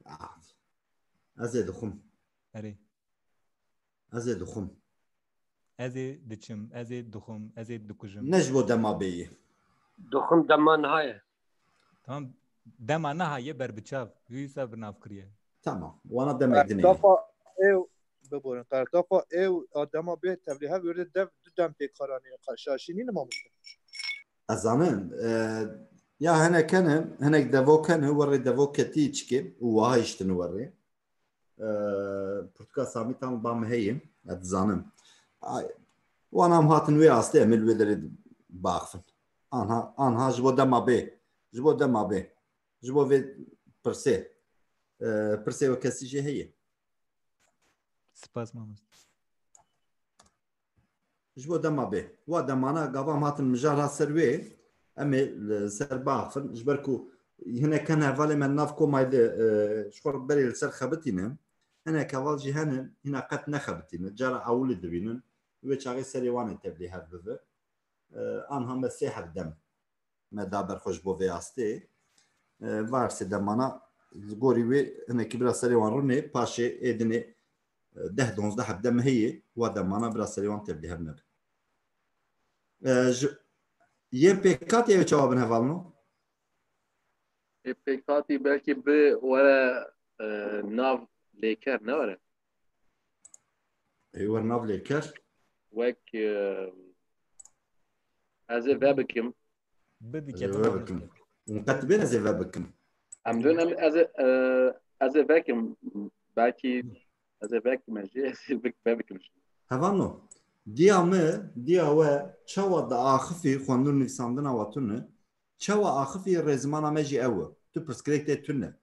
Ah. Ez ê dixwim. Erê. Ez ê dixwim. Ez ê diçim, ez ê dixwim, ez ê dikujim. Ne ji bo dema bê yê. Dixwim dema niha ye. Tamam, dema niha ye ber bi çav. Wî wisa bi nav kiriye. Tamam. Wana demek din e. Qertaxa ew biborin. Qertaxa ew a dema bê tevlî hev werde dev du dem pêk xaranî. Şaşî nîne mamoste. Ez zanim. E, ya hinek hene, hinek devok hene, werê devok ketî çikê û wiha hiştin werê. E, pirtûka Samî tam ba min heye, ez dizanim. Ay, wan em hatin wê astê, em ê li wê derê biaxivin. Anha, anha ji bo dema bê, ji bo dema bê, ji bo vê pirsê. E, pirsê we kesî jê heye. Spas mamoste. Ji bo dema bê. Wa demana gava em hatin mijar hat ser wê, em ê li ser biaxivin. Ji ber ku hinek hene hevalê me nav komayê de, e, ji xwe berê li ser xebitîne. Hinek heval jî hene hîna qet nexebitîne. Cara ewilî dibînin. Wê çaxê serê wan ê tevlî hev bibe. E, anha me sê heb dem me da ber xwe ji bo vê astê. E, varsê demana li gorî wê hinekî bira serê wan rûnê, paşê ê dinê, e, deh donzdeh heb dem heye, wa demana bira serê wan tevlî hev nebe. E, ji, yên pêkhatî ew çawa bin hevalno? Ê pêkhatî belkî bi were, e, nav lêker ne were. Ê wer nav lêker. Wek, e, ez ê vebikim. Bibike Ez ê vebikim. Hûn qet bên ez ê vebikim. Em dön em ez ê, e, ez ê vekim. Belkî ez ê vekim ez jî, ez ê vek-, vebikim. Hevano, diya me, diya we çawa diaxifî xwendin nivîsandina we tune, çawa axifî rêzimana me jî ew e. Tu pirsgirêk tê tune.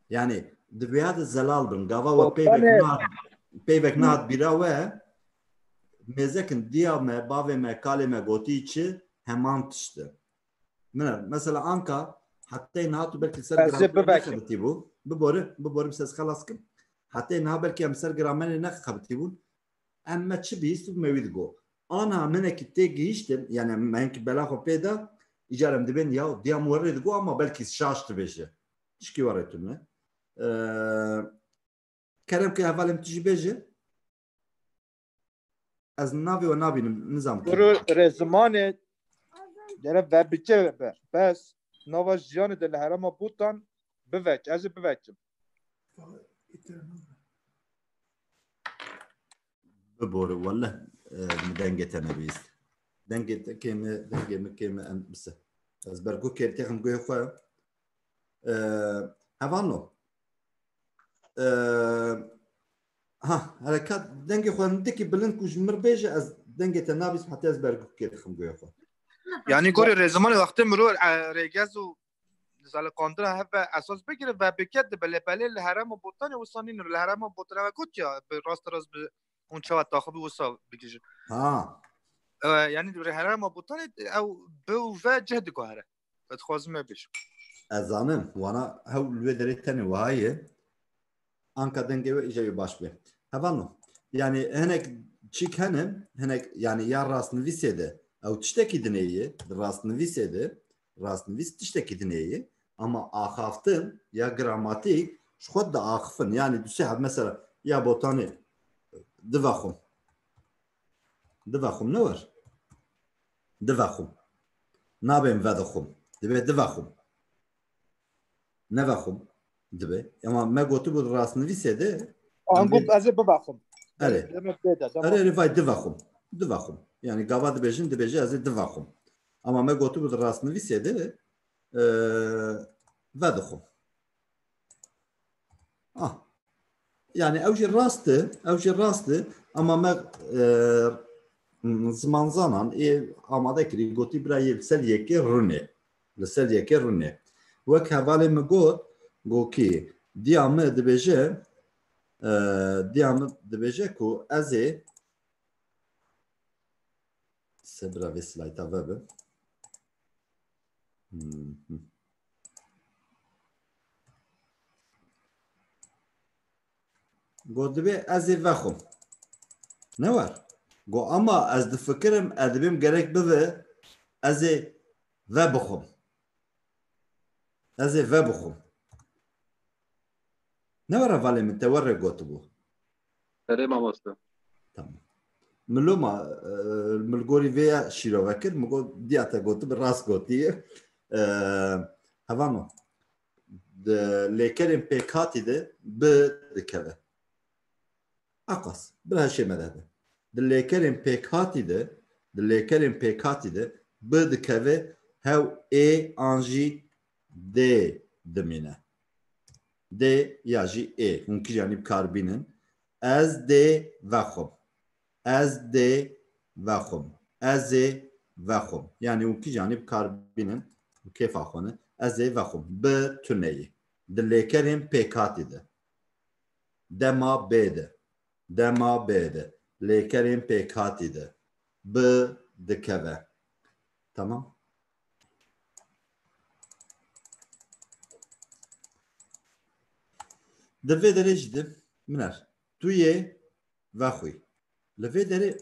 Yani, divêya de zelal bin. Gava we peyvek nehat, peyvek nehat bîra we, mêzekin diya me, bavê me, kalê me gotî çi, heman tişt e. Min, mesela anka, hetê niha tu belkî ser Ez ê gramerê bivekim. Nexebitî bû. Biborim, biborim, ses xelas kim. Hetê niha belkî em ser gramerê nexebitî bûn. Em me çi bihîst û me wî digo. Ana minekî tê gihîştin, yani me hinkî bela xwe pê da, îcar em dibên ya, diya min werê digo ama belkî şaş dibêje. Tişkî werê tune. Ee, kerem ke hevalê min tu jî bêje. Ez navê we nabînim, nizam. Guru rêzimanê gere vebiçe be. Bes nava jiyanê de li herema Bûtan bivek. Ez ê bivekim. Bibore, welle, e, min dengê te nebîst. Dengê te kêm e, dengê min kêm e, em bise. Ez bergû kê têxim guhê xwe. E, hevano. E, ha, herekat dengê xwe hindikî bilind ku ji mir bêje, ez dengê te nabîsim, heta ez bergû kê dixim guhê xwe. Yani gorî rêzimanê wextê mirov, e, rêgez û zaliqandina hev ve esas bigire ve biket dibe, lê belê li herema Botanê wisa nîne. Li herema Botanê ve got ya, bi rast rast bi hûn çawa taxibî wisa bigihîjin. Ha. E, yani li herema Botanê ew bi û ve cih diguhere. Ez dixwazim me bêjim. Ez zanim, wana hew li wê derê tenê wiha ye. Anka dengê we îja wê baş be. Hevano. Yani hinek çîk hene, hinek yani ya rastnivîsê de ew tiştekî dinê ye, di rastnivîsê de, rastnivîs tiştekî dinê ye, ama axaftin ya gramatîk ji xwe diaxifin. Yani du sê heb mesela ya Botanê divexwim. Divexwim ne wer. Divexwim. Nabên vedixwim. Dibe divexwim. Nevexwim. Dibe. Ama me gotibû di rastnivîsê de. An got ez ê bivexwim. Erê. Demek bê de, tamam. Erê, erê, vay divexwim. Divexwim. Yani gava dibêjin, dibêje ez ê divexwim. Ama me gotibû di rastnivîsê de, e, vedixwim. Ah. Yani ew jî rast e, ew jî rast e, ama me, e, zimanzanan ê amade kirî, gotî bira yê li ser yekê rûnê. Li ser yekê rûnê. Wek hevalê min got, gokî, diya min dibêje, e, diya min dibêje ku ez ê, se bira vê slayta vebe. Hmm, hmm. Got dibê ez ê vexwim. Ne wer? Got ama ez difikirim, ez dibêm gerek bibe ez ê vebixwim. Ez ê vebixwim. Ne were valê min te were gotibû. Erê mamoste. Tamam. Min loma, e, min li gorî vê ya şîrove kir, min got, diya te gotibi rast gotiye. E, hevano, di lêkerên pêkhatî de bi dikeve. Aqas, bir her şey me de. Di lêkerên pêkhatî de, di lêkerên pêkhatî de bi dikeve hew ê an jî dê dimîne. Dê ya jî ê. Hûn kîjanî bi kar bînin. Ez dê vexwim. Ez dê vexwim. Ez ê vexwim. Yanî hûn kîjanî bi kar bînin. Kêfa xwe ne. Ez ê vexwim. Bi tuneyî. Di lêkerên pêkhatî de. Dema bê de. Dema bê de. Lêkerên pêkhatî de. Bi dikeve. Tamam. Di vê derê jî de min er. Tu yê vexwî. Li vê derê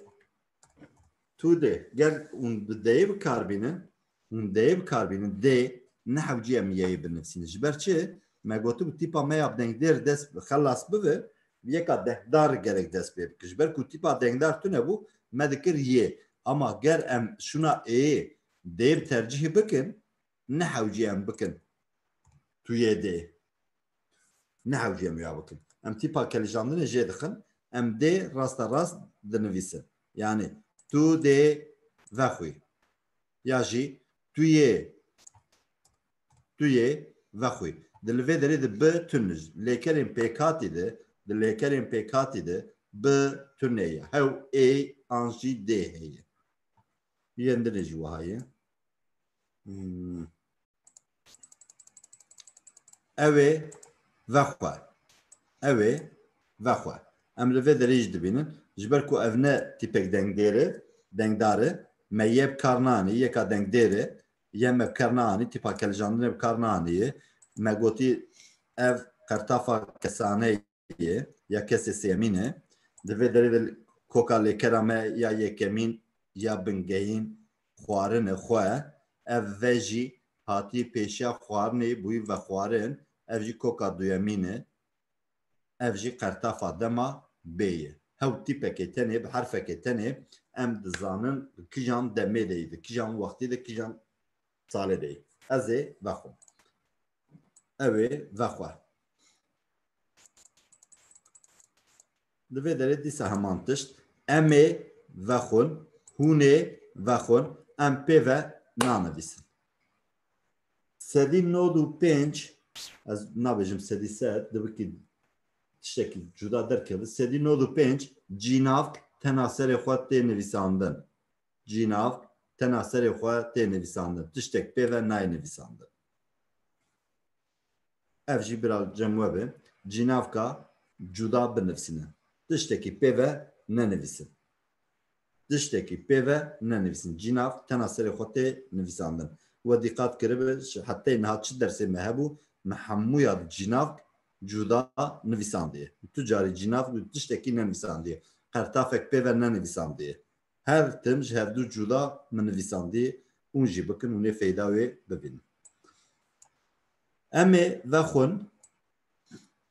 tu dê. Ger hûn bi deyê bi kar bînin, hûn deyê bi kar bînin, dê, ne hewcî em yeyê binivîsînin. Ji ber çi? Me gotibû tîpa me ya dengdêr dest xelas bibe, yeka dengdar gerek dest pê bike. Ji ber ku tîpa dengdar tune bû, me dikir yê. Ama ger em şûna ê dê bi tercîhî bikin, ne hewcî em bikin tu yê dê. Ne hewcî em ya bikin. Em tîpa kelijandinê jê dixin. Em dê rasta rast dinivîsin. Yanî tu dê vexwî. Ya jî tu yê, tu yê vexwî. Di li vê derê de bi tun, lêkerên pêkhatî de, di lêkerên pêkhatî de bi tunê ye. Hew ê an jî dê heye. Yên dinê jî wiha ye. Hmm. Ew ê vexwe. Ew ê vexwe. Em li vê derê jî dibînin. Ji ber ku ev ne tîpek dengdêr e, dengdar e, me yê bi kar nanî, yeka dengdêr e, yê me bi kar nanî, tîpa kelijandinê bi kar nanî. Me gotî ev qertafa kesane ye ya kesê sêyemîn e. Di vê derê de koka lêkera me ya yekemîn ya bingehîn xwarin e xwe. Ev ve jî hatî pêşiya xwarinê bûyî vexwarin. Ev jî koka duyemîn e. Ev jî qertafa dema bê ye. Hew tîpekê tenê, bi herfekê tenê em dizanin di kijan demê de yî, di kijan wextî de, kijan salê de yî. Ez ê vexwim. Ew ê vexwe. Li vê derê dîsa heman tişt. Em ê vexwin, hûn ê vexwin, em pê ve nanivîsin. Sedî nod û pênc, ez nabêjim sedî sed, dibikî tiştekî cuda derkeve. Sedî nod û pênc cînavk tena serê xwe tê nivîsandin. Cînavk tena serê xwe tê nivîsandin. Tiştek pê ve nayê nivîsandin. Ev jî bira cem we be. Cînavka cuda binivîsîne. Tiştekî pê ve nenivîsin. Tiştekî pê ve nenivîsin. Cînav tena serê xwe tê nivîsandin. We dîqat kiribe, ji hetê niha çi dersê me hebû, me hemûya cînavk cuda nivîsandiye. Tu carî cînavk bi tiştekî nenivîsandiye. Qertafek pê ve nenivîsandiye. Her tim ji hevdu cuda min nivîsandiye. Hûn jî bikin, hûn ê feyda wê bibînin. Em ê vexwin,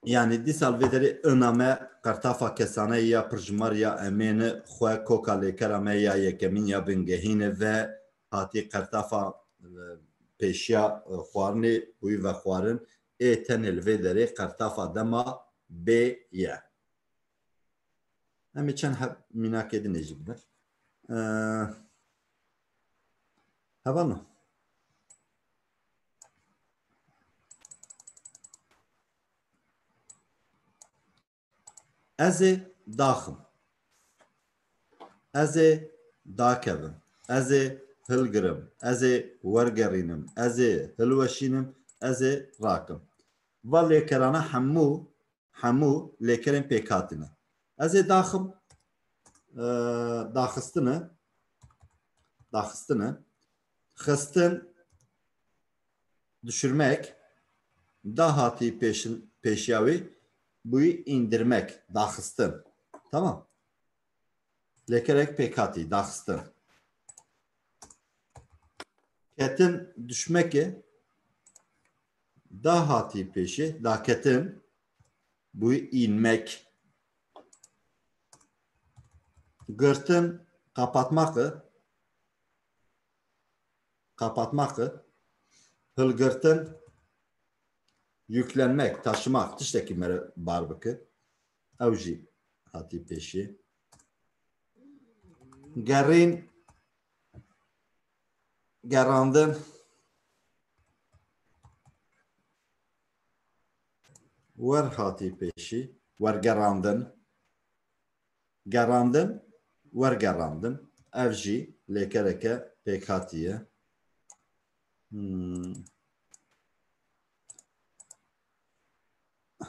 yanî dîsa li vê derê ina me qertafa kesane ya pirjimar ya emêne xwe koka lêkera me ya yekemîn ya bingehîn e ve hatî qertafa, e, pêşiya, e, xwarinê bûyî vexwarin ê tenê li vê derê qertafa dema bê ye. Em ê çend heb mînakê din ê jî bidin. E, Hevano. Ez ê daxim. Ez ê dakevim. Ez ê hilgirim. Ez ê wergerînim. Ez ê hilweşînim. Ez ê rakim. Va lêkerana hemû, hemû lêkerên pêkhatî ne. Ez ê daxim, e, daxistine, daxistine, xistin, düşürmek, dahatî pêşin, pêşiya wî bûyî indirmek, daxistin. Tamam. Lêkerek pêkhatî, daxistin. Ketin düşmeke, dahatî pêşê, daketin, bûyî inmek. Girtin, kapatmak e. Kapatmak e. Hilgirtin, yüklenmek, taşımak, tiştekî mere bar bike. Ew jî hatî pêşî. Gerîn, gerandin. Wer hatî pêşî, wergerandin. Gerandin, wergerandin. Ev jî lêkereke pêkhatî ye. Hmm.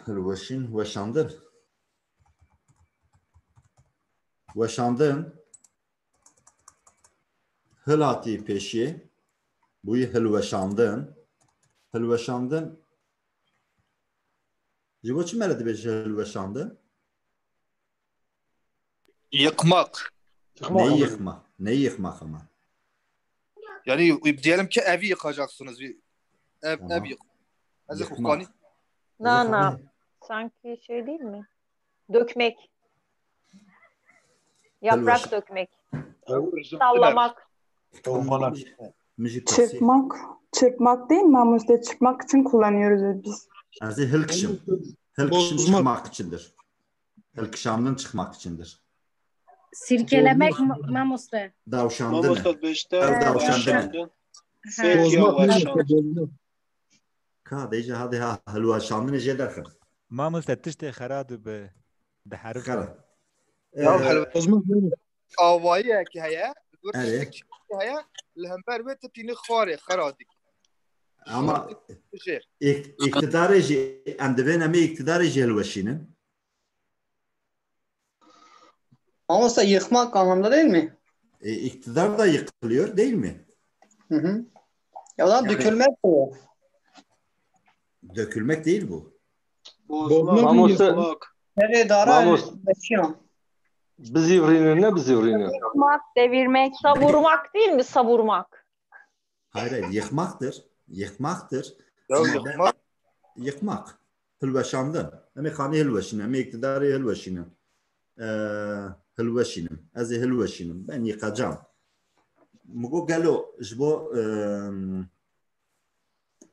Hilweşîn, weşandin. Weşandin. Hilatî pêşiyê bûyî hilweşandin. Hilweşandin. Ji bo çi mere dibêje hilweşandin? Yıkmak. Neyi yıkma? Neyi yıkmak ama? Yani diyelim ki evi yıkacaksınız. Bir ev, Tamam. Ev yık. Ez Yıkmak. Kukani. Na, na. Sanki şey değil mi? Dökmek. Yaprak Helva. Dökmek. Sallamak. Müzik sesi. Çırpmak. Çırpmak değil mi mamuste? Çırpmak için kullanıyoruz biz. Ez ê hilkişim. Hilkişim Bozmak. Çıkmak içindir. Hilkişandin çıkmak içindir. Silkelemek ma- mamoste. Davşandin. Mamosta beşte Ev davşandin. davşandin. Ha. Sevgi Bozmak yavaşan. değil mi? Bozmak. Ka deyce hadi ha hilweşandinê jê derxin. Mamoste tiştê xera dibe. Di herif Xera. Ya Ee, helwe- Bozmak değil mi? Avayiyek heye, gur Erê. Tiştek heye, li hember wê tu tînî xwarê, xera dikî. Ama Jê. ik- iktidarê jî, em divên em ê iktidarê jî hilweşînin. Mamosta yıkmak anlamda değil mi? E, iktidar da yıkılıyor değil mi? Hı hı. Ya da Yani- dökülmek de o. Dökülmek değil bu. Bozmak Mamosta yıkmak. Her idara Mamosta- yaşıyor. Bizivrînin ne bizivrînin? Yıkmak, devirmek. Savurmak değil mi? Savurmak. Hayır, hayır, yıkmaktır. Yıkmaktır. Ya Ama yıkmak. Yıkmak. Hilweşandin. Em ê xanî hilweşînin. Em ê iktidarê hilweşînin. Ee, hilweşînim. Ez ê hilweşînim. Ben yıkacağım. Min got gelo ji bo, em,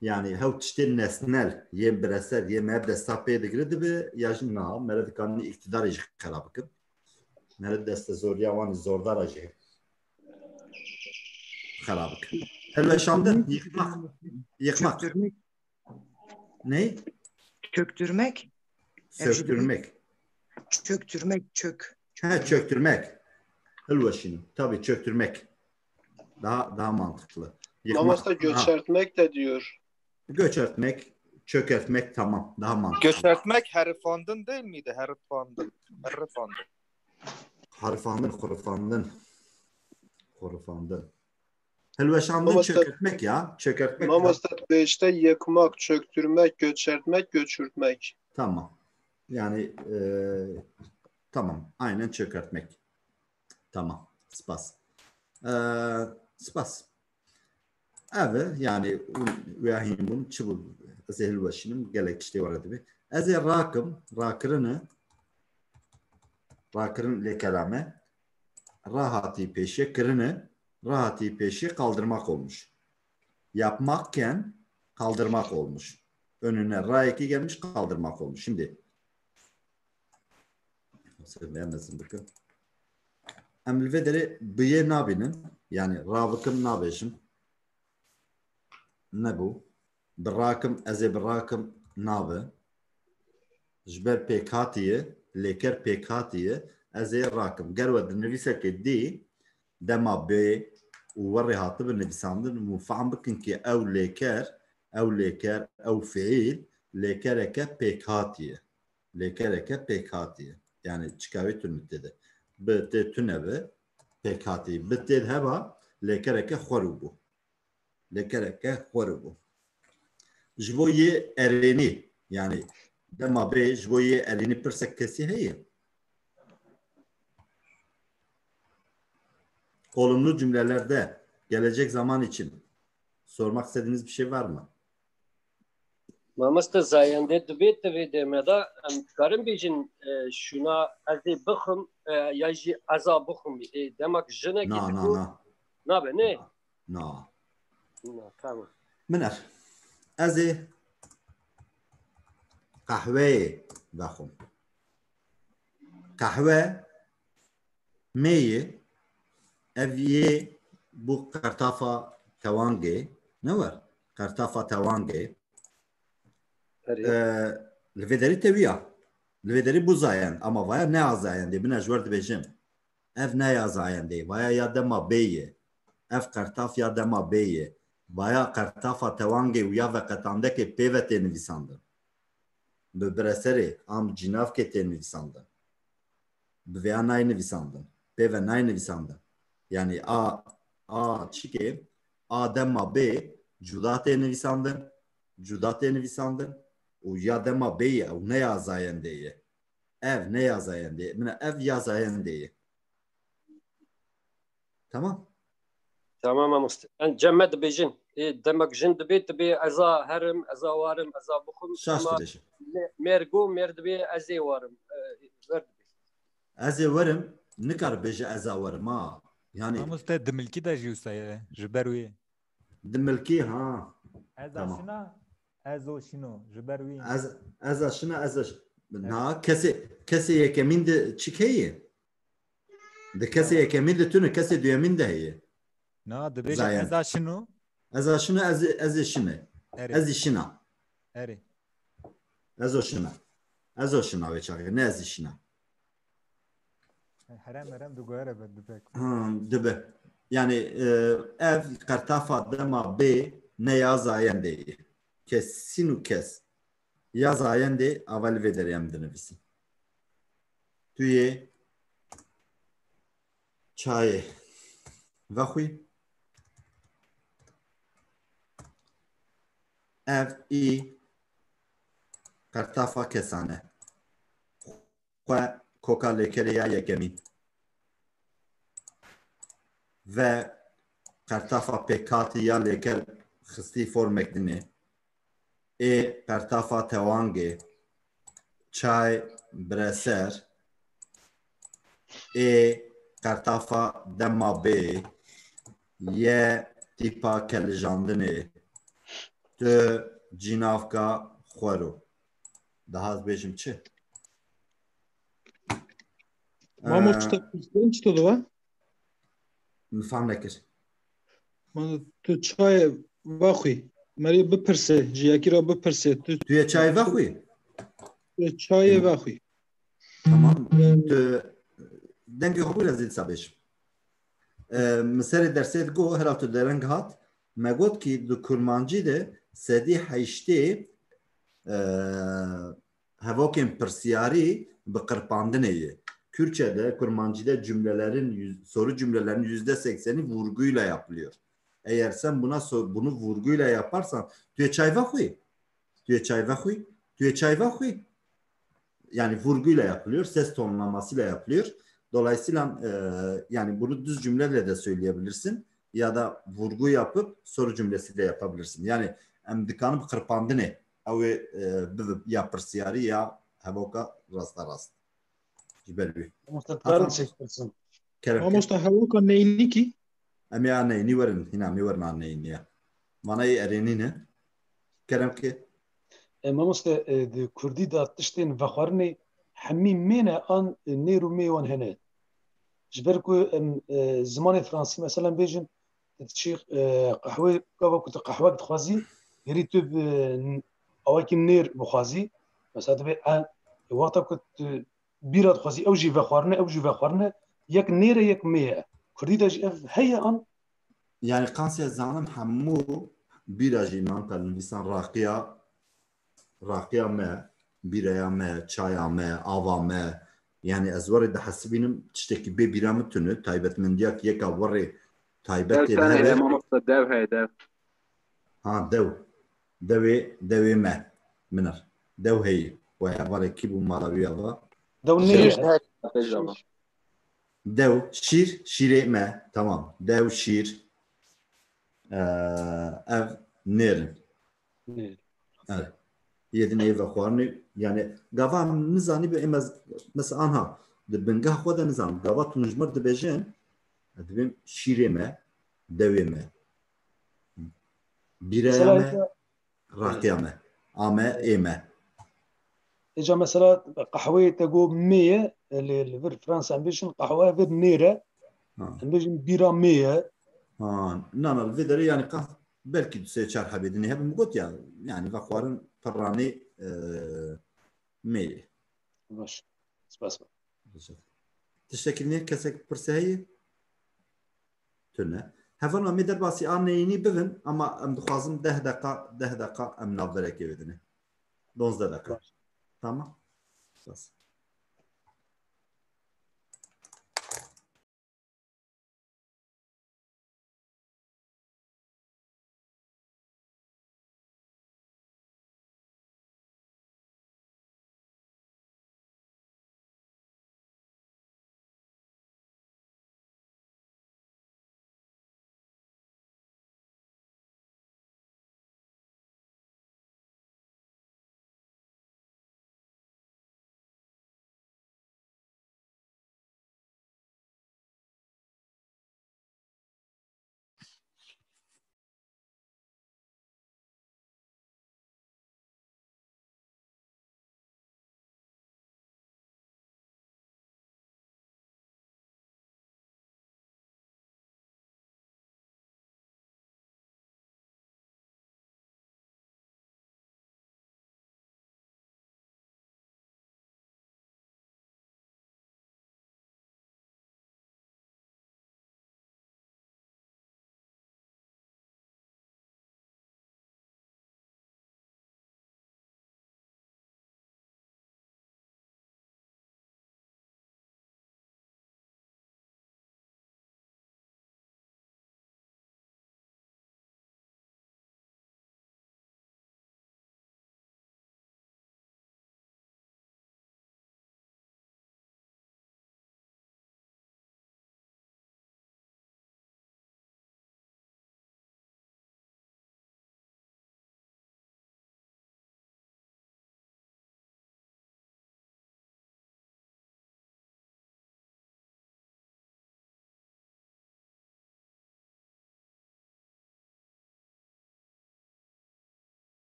yani hew tiştê nesnel, yên bireser, yên me desta pê digire dibe, ya jî na, mere dikanî iktidarê jî xera bikin. Mere deste zoriya wan zordara jî xera bikin. Hilweşandin, yıkmak. Yıkmak. Çöktürmek. Ne? Çöktürmek. Söktürmek. Çöktürmek, çök. Ha, çöktürmek. Hilweşînim. Tabii çöktürmek. Daha daha mantıklı. Yıkmak. Mamosta Ha. Göçertmek de diyor. Göçertmek, çökertmek tamam. Daha mantıklı. Göçertmek herifandın değil miydi? Herifandın. Herifandın. Harifandın, hurufandın. Hurufandın. Hilweşandın Mamosta- çökertmek ya. Çökertmek. Mamosta beşte yıkmak, çöktürmek, göçertmek, göçürtmek. Tamam. Yani e, tamam. Aynen çökertmek. Tamam. Spas. E, spas. Ev e, yani wê hîn bûn, çi bû? Ez ê hilweşînim, gelek tiştê were dibe. Ez ê rakim, rakirine, rakirin lê kelame, rahatî pêşe kirine, rahatî pêşe kaldırmak olmuş. Yapmakken kaldırmak olmuş. Önüne ra eki gelmiş, kaldırmak olmuş. Şimdi Mesela ben nasıl bakın? Em li vê derê bi yê nabînin, yani rabikim nabêjim. Nebû. Birakim, ez ê birakim nabe. Ji ber pêkhatiyê, lêker pêkhatiyê, ez ê rakim. Ger we di nivîsekê dî, dema bê û werê hatibi nivîsandin, hûn fehm bikin ki ew lêker, ew lêker, ew fiîl, lêkereke pêkhatiyê. Lêkereke pêkhatiyê. Yani çika wê tune tê de. Bi tê tune bi, pêkhatî. Bi tê heba, lêkereke xwerû bû. Lêkereke xwerû bû. Ji bo yê erênî, yani dema bê, ji bo yê erênî pirsek kesî heye? Olumlu cümlelerde gelecek zaman için sormak istediğiniz bir şey var mı? Mamoste, zayendê dibê di vê demê de em dikarin bêjin, e, şûna ez ê bixwim, ya jî ez a bixwim. Ê, demek jinekî Na, na, digot, na. Nabe, ne? Na. Na, tamam. Min er. Ez ê qehweyê vexwim. Qehwe mê ye, ev yê bû qertafa tewangê, ne wer? Qertafa tewangê. Erê. Ee, li vê derî tewiya. Li vê derî bû zayend, ama vaya ne a zayendê. Min ez ji wer dibêjim. Ev ne ya zayendê. Vaya ya dema bê ye. Ev qertaf ya dema bê ye. Vaya qertafa tewangê û ya veqetandekê pê ve tê nivîsandin. Bi bireserê an bi cînavkê tê nivîsandin. Bi vêya nayê nivîsandin. Pê ve nayê nivîsandin. Yanî a, a çikê, a dema bê cuda tê nivîsandin, cuda tê nivîsandin û ya dema bê ye ew ne ya zayendê ye. Ev ne ya zayendê ye. Min ev ya zayendê ye. Tamam. Tamam mamoste. Em cem me dibêjin. Ê, demek jin dibê, dibê ez a herim, ez a warim, ez a bixwim. Şaş Ama dibêjin. me-, mêr go, mêr dibê ez ê warim. E, wer dibê. Ez ê werim, nikar bêje ez a werim ha. Yani Mamoste, dimilkî de jî wisa ye, ji ber wê. Dimilkî ha. Ez a Tamam. şina, ez o şino, ji ber wî. Ez, ez a şina, ez a ş-, Evet. na, kesê, kesê yekemîn de çi heye? Di kesê Tamam. yekemîn de tune, kesê duyemîn de heye. Na, dibêje Zayen. ez a şino. Ez a şina, ez, ez ê şine. Erê. Ez ê şina. Erê. Ez o şina. Ez o şina wê çaxê, ne ez ê şina. Herem herem diguhere be, dibe. Hmm, dibe. Yani, e, ev qertafa dema bê ne ya zayendê ye. Kesin û kes. Ya zayendê ava li vê derê em dinivîsin. Tu yê çayê vexwî. Ev î qertafa kesane. Xwe koka lêkerê ya yekemî. Ve qertafa pêkhatî ya lêker xistî formek dinê. Ê qertafa tewangê, çay bireser, ê qertafa dema bê, ye tîpa kelijandinê, tu cînavka xwe ro. Daha ez bêjim çi? Mamoste, Ee, pirsgirêk çi to diwe? Min fam nekir. Man tu çayê vexwî. Merî bipirse, ji yekî re bipirse. Tu Tu yê çayê vexwî? Tu çayê Hı. vexwî. Tamam. Ee, Tu dengê xwe bû, ez ê dîsa bêjim. Ee, min serê dersê digot, hera tu dereng hat, me got ki di kurmancî de sedî heştê, ee, hevokên pirsiyarî bi qirpandinê ye. Kürtçe'de, Kurmancı'da cümlelerin yüz-, soru cümlelerinin yüzde sekseni vurguyla yapılıyor. Eğer sen buna so-, bunu vurguyla yaparsan, tu yê çay vexwî, tu yê çay vexwî, tu yê çay vexwî. Yani vurguyla yapılıyor, ses tonlamasıyla yapılıyor. Dolayısıyla, e, yani bunu düz cümleyle de söyleyebilirsin ya da vurgu yapıp soru cümlesiyle yapabilirsin. Yani em dikanin bi qirpandinê ew ê, e, bibe ya pirsiyarî ya hevoka rasterast. Ji ber wî. Mamoste, Hasan, dikarim çêbipirsim. Kerem ke. Mamoste, hevoka neynîkî? Em ê a neynî werin, hîna em ê werin a neynî ya. Manayê erênî ne. Kerem ke. E, mamoste, e, di kurdî de tiştên vexwarinê hemî mê ne an, e, nêr û mê wan hene? Ji ber ku em, e, zimanê fransî, mesela, bêjin, tu diçî, e, qehwê, gava ku tu qehwek dixwazî, gerî tu bi n-, awakî nêr bixwazî, mesela, divê e, wexta ku tu bîra dixwazî, ew jî vexwarine, ew jî vexwarine, yek nêr e, yek mê ye. Kurdî de jî ev heye an? Yani qansiya zanim hemû bîra jî nan nivîsan raqiya, raqiya me, bîreya me, çaya me, ava me, yani ez werê dihesibînim tiştekî bê bîra min tune, taybetmendiya ki yeka werê taybet Dev tê tenê hebe. Mamoste, dev heye, dev. Ha, dew. Dewê, dewê me. Min er. Dew heye. Waya varê kî bû mala wî ava? Dew nê. Şîr. Şîr. Dew, şîr, şîrê me. Tamam. Dew, şîr. Ee, ev nêr in. Nêr. Evet. Yê din ê vexwarinê, yani gava min zanî bi ême, mesela anha, Di bingeh xwe de nizanim. Gava tu ji mir dibêjin, ez dibêm şîrê me, dewê me. Bîreya me, raqiya me. A me, ê me. Îca mesela qehweyê te got mê ye, li, li vir Fransa em bêjin qehwe vir nêr e. Em bêjin bîra mê ye. Ha, na, na, li vê derê yani qah belkî du sê çar hebê dinê hebin got ya, yani vexwarin pirranê e, mê ye. Baş. Spas. Tiştekî nê kesek pirse heye? Tune. Hevalno em ê derbasî a neyînî bibin, ama em dixwazin deh deqa, deh deqa em navberekê bidine. Donzdeh deqa. Tamam. Spas.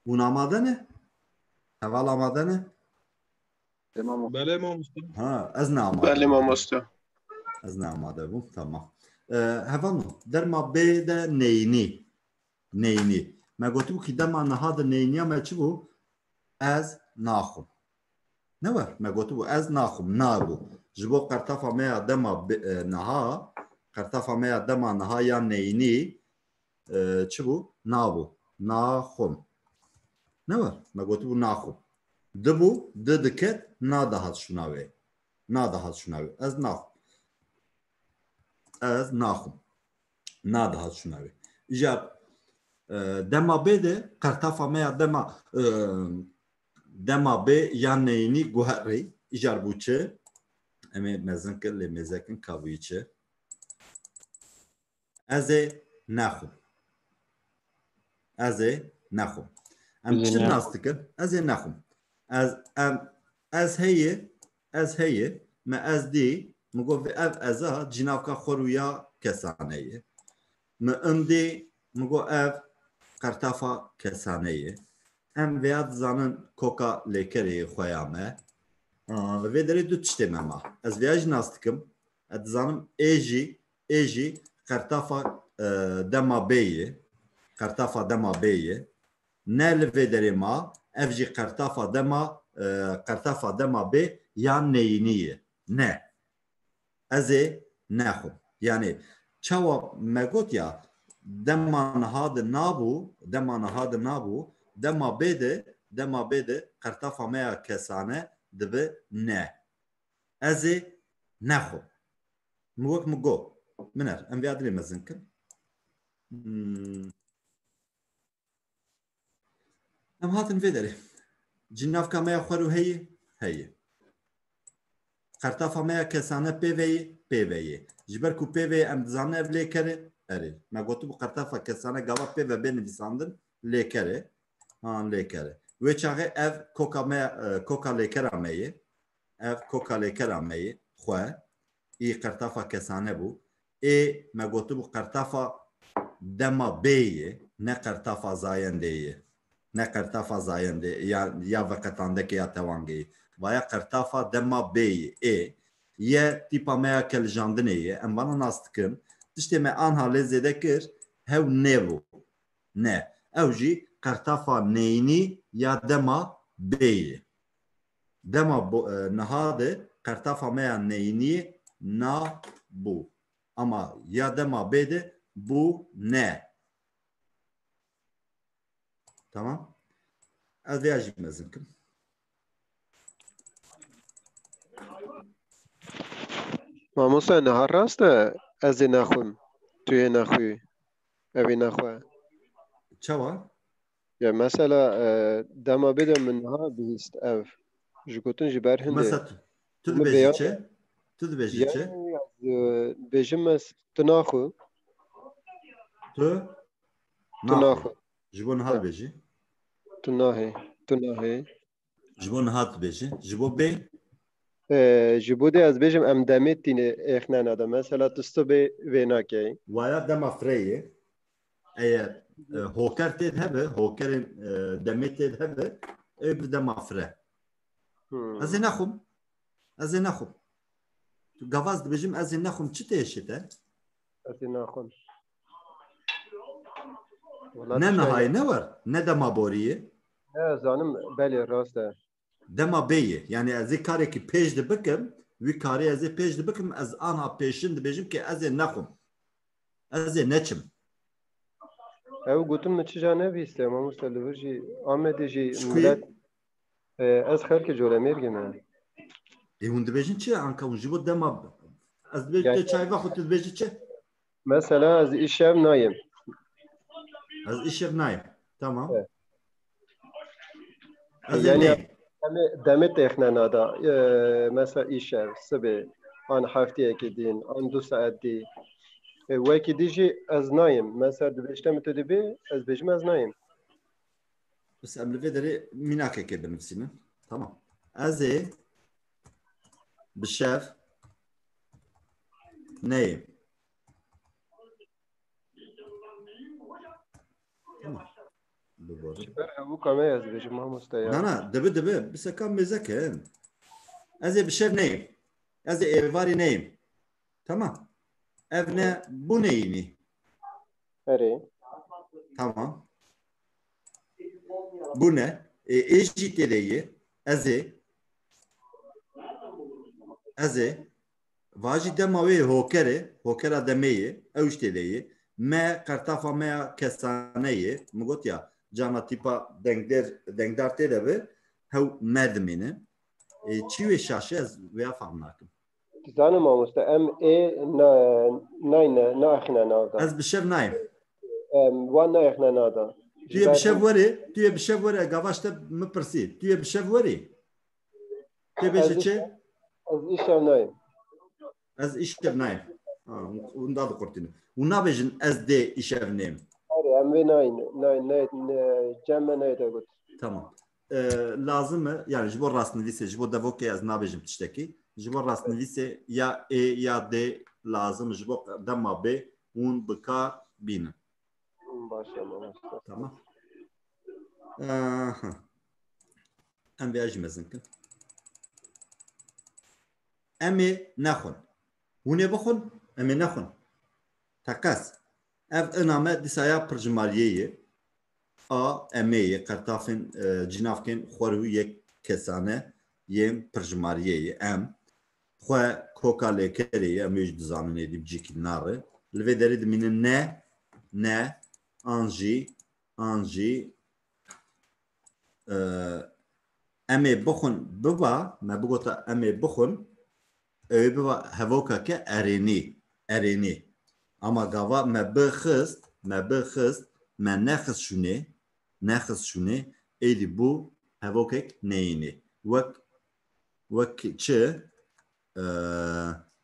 Hûn amade ne? Heval amade ne? Belê mamoste. Ha, ez ne amade. Belê mamoste. Ez ne amade bûm, tamam. E, heval min, derma bê de neyînî. Neyînî. Me gotibû ki dema niha de neyîniya me çi bû? Ez naxwim. Ne wer, me gotibû ez naxwim, nabû. Ji bo qertafa me ya dema bi-, e, niha, qertafa me ya dema niha ya neyînî, e, çi bû? Nabû. Naxwim. Ne wer, me gotibû naxwim. Dibû, di diket, na dihat şûna wê. Na dihat şûna wê. Ez naxwim. Ez naxwim. Na dihat şûna wê. Îcar, e, dema bê de, qertafa me ya dema, e, dema bê ya neyînî guherî, îcar bû çi? Em ê mezin kir, lê mêzekin ka bûyî çi? Ez ê nexwim. Ez ê nexwim. Em çi nas dikin? Ez ê nexwim. Ez, em, ez heye, ez heye, me ez dî, min got vê ev eza cînavka xwe rû ya kesane ye. Min im dî, min got ev qertafa kesane ye. Em vêya dizanin koka lêkerê xwe ya me. Aa, li vê derê du tiştê me ma. Ez vêya jî nas dikim. Ez dizanim ê jî, ê jî qertafa, e, dema bê ye. Qertafa dema bê ye. Ne li vê derê ma, ev jî qertafa dema, e, qertafa dema bê ya neyînî ye. Ne. Ez ê nexwim. Yanî çawa me got ya, dema niha de nabû, dema niha de nabû, dema bê de, dema bê de qertafa me ya kesane dibe ne. Ez ê nexwim. Min wek min got. Min er, em vê adirê mezin kin. Hmm. Em hatin vê derê. Cînavka me ya xwe rû heye? Heye. Qertafa me ya kesane pê ve ye? Pê ve ye. Ji ber ku pê ve ye, em dizanin ev lêker e? Erê. Me gotibû qertafa kesane gava pê ve bê nivîsandin, lêker e. Han lêker e. Wê çaxê ev koka me, e, koka lêkera me ye. Ev koka lêkera me yê xwe, î qertafa kesane bû. Ê me gotibû qertafa dema bê yê, ne qertafa zayendê yê. Ne qertafa zayendê ya, ya veqetandekê ya tewangê yê. Vaya qertafa dema bê yê. Ê ye tîpa me ya kelijandinê ye. Em vana nas dikin. Tiştê me anha lê zêde kir, hew nêbû. Ne. Ew jî qertafa neyînî ya dema bê yê. Dema bo-, e, niha de qertafa me ya neyînî na bû. Ama ya dema bê de bû ne. Tamam. Ez vêya jî mezin kim. Mamoste, niha rast e ez ê nexwim. Tu yê nexwî. Ev ê nexwe. Çawa? Ya mesela e, dema bêde min niha bihîst ev. Ji gotin ji ber hindê. Mesela tu, tu Min dibêjî beyan- çi? Tu dibêjî çi? Yani e, bêjim ez tu naxwe. Tu Tu naxwe. Ji bo niha Ya. Dibêjî. Tu nahê. Tu nahê. Ji bo niha dibêjî. Ji bo bê. E, ji bo dê ez bêjim em demê tîne êxnena de. Mesela tu stubê vê nakey. Waya dema fireyê. Eyer e, hoker tê de hebe, hokerên e, demê tê de hebe, ew bi dema fire. Hmm. Ez ê nexwim. Ez ê nexwim. Tu gavaz dibêjim ez ê nexwim çi têşê te? Ez ê naxwim. Wala Ne tu nihayê şaye- ne wer, ne dema boriyê. Ne zanim belê rast e. Dema bêyê. Yani ez ê karekî pêş de bikim, wî karê ez ê pêş de bikim, ez anha pêşin dibêjim ki ez ê nexwim. Ez ê neçim. Ew gotin min çija nebîste, mamoste li vir jî Amedê jî Çikuyê? Milet e, ez xelkê Colemêrgê me. Ê hûn dibêjin çi anka hûn ji bo dema ez dibêjim Yani- tu çay vexwe tu dibêjî çi? Mesela ez îşev nayêm. Ez îşev nayêm. Tamam. Evet. Ez ê Yani- neyêm. Demê, demê têxne nada. E, mesela îşev, sibê, an heftiyekê din, an du saet dî. E, wekî dî jî ez nayêm. Mesela dibêjte min tu dibê, ez bêjim ez nayêm. Bes em li vê derê mînakekê binivîsînin. Tamam. Ez ê bi şev neyêm. Tamam. Bibore. Ji ber hevûka me ez dibêjim mamoste ya. Na na, dibi dibi. Biseka mêze ke. Ez ê bi şev neyêm. Ez ê êvarî neyêm. Tamam. Ev ne bu neyînî. Erê. Tamam. Bu ne? E, ê jî tê de ye. Ez ê. Ez ê. Va jî dema wê hoker e. Hokera demê ye. Ew jî tê de ye. Me, qertafa me ya kesane ye. Min got ya. Cana tîpa dengdar, dengdar tê de bi. Hew me dimîne. E, çi wê şaşe ez vêya fehm nakim. Dizanim mamoste, em ê na, nayne, naexne navda. Ez bi şev nayêm. Em, wan naexne nada. Tu yê bi şev werê, tu yê bi şev werê, gava ji te min pirsî. Tu yê bi şev werê? Tê bêje çi? Ez îşev nayêm. Ez îşev nayêm. Ha, hûn da diqurtînin. Hûn nabêjin ez dê îşev nêm. Erê, em vê nayne, nayne, nayne, cem me nayê de got. Tamam. E, lazim e, yani ji bo rastnivîsê, ji bo devokê ez nabêjim tiştekî. Ji bo rastnivîsê ya ê ya dê lazim, ji bo dema bê hûn bi kar bînin. Baş e, mamoste. Tamam. Aha. Em vêya jî mezin kin. Em ê nexwin. Hûn ê bixwin, em ê nexwin. Teqez. Ev ina me dîsa ya pirjimariyê ye. A, em ê ye, qertafên, e, cînavkên xwer û yek kesane yên pirjimariyê ye. Em. Xwe koka lêkerê ye, em ê jî dizanin êdî bi cîkî nare. Li vê derê dimînin ne, ne, an jî, an jî, e, em ê bixwin biba, me bigota em ê bixwin, ew ê biba hevokeke erênî, erênî. Ama gava me bixist, me bixist, me nexist şûnê, nexist şûnê, êdî bû hevokek neyînî. Wek, wek çi? E,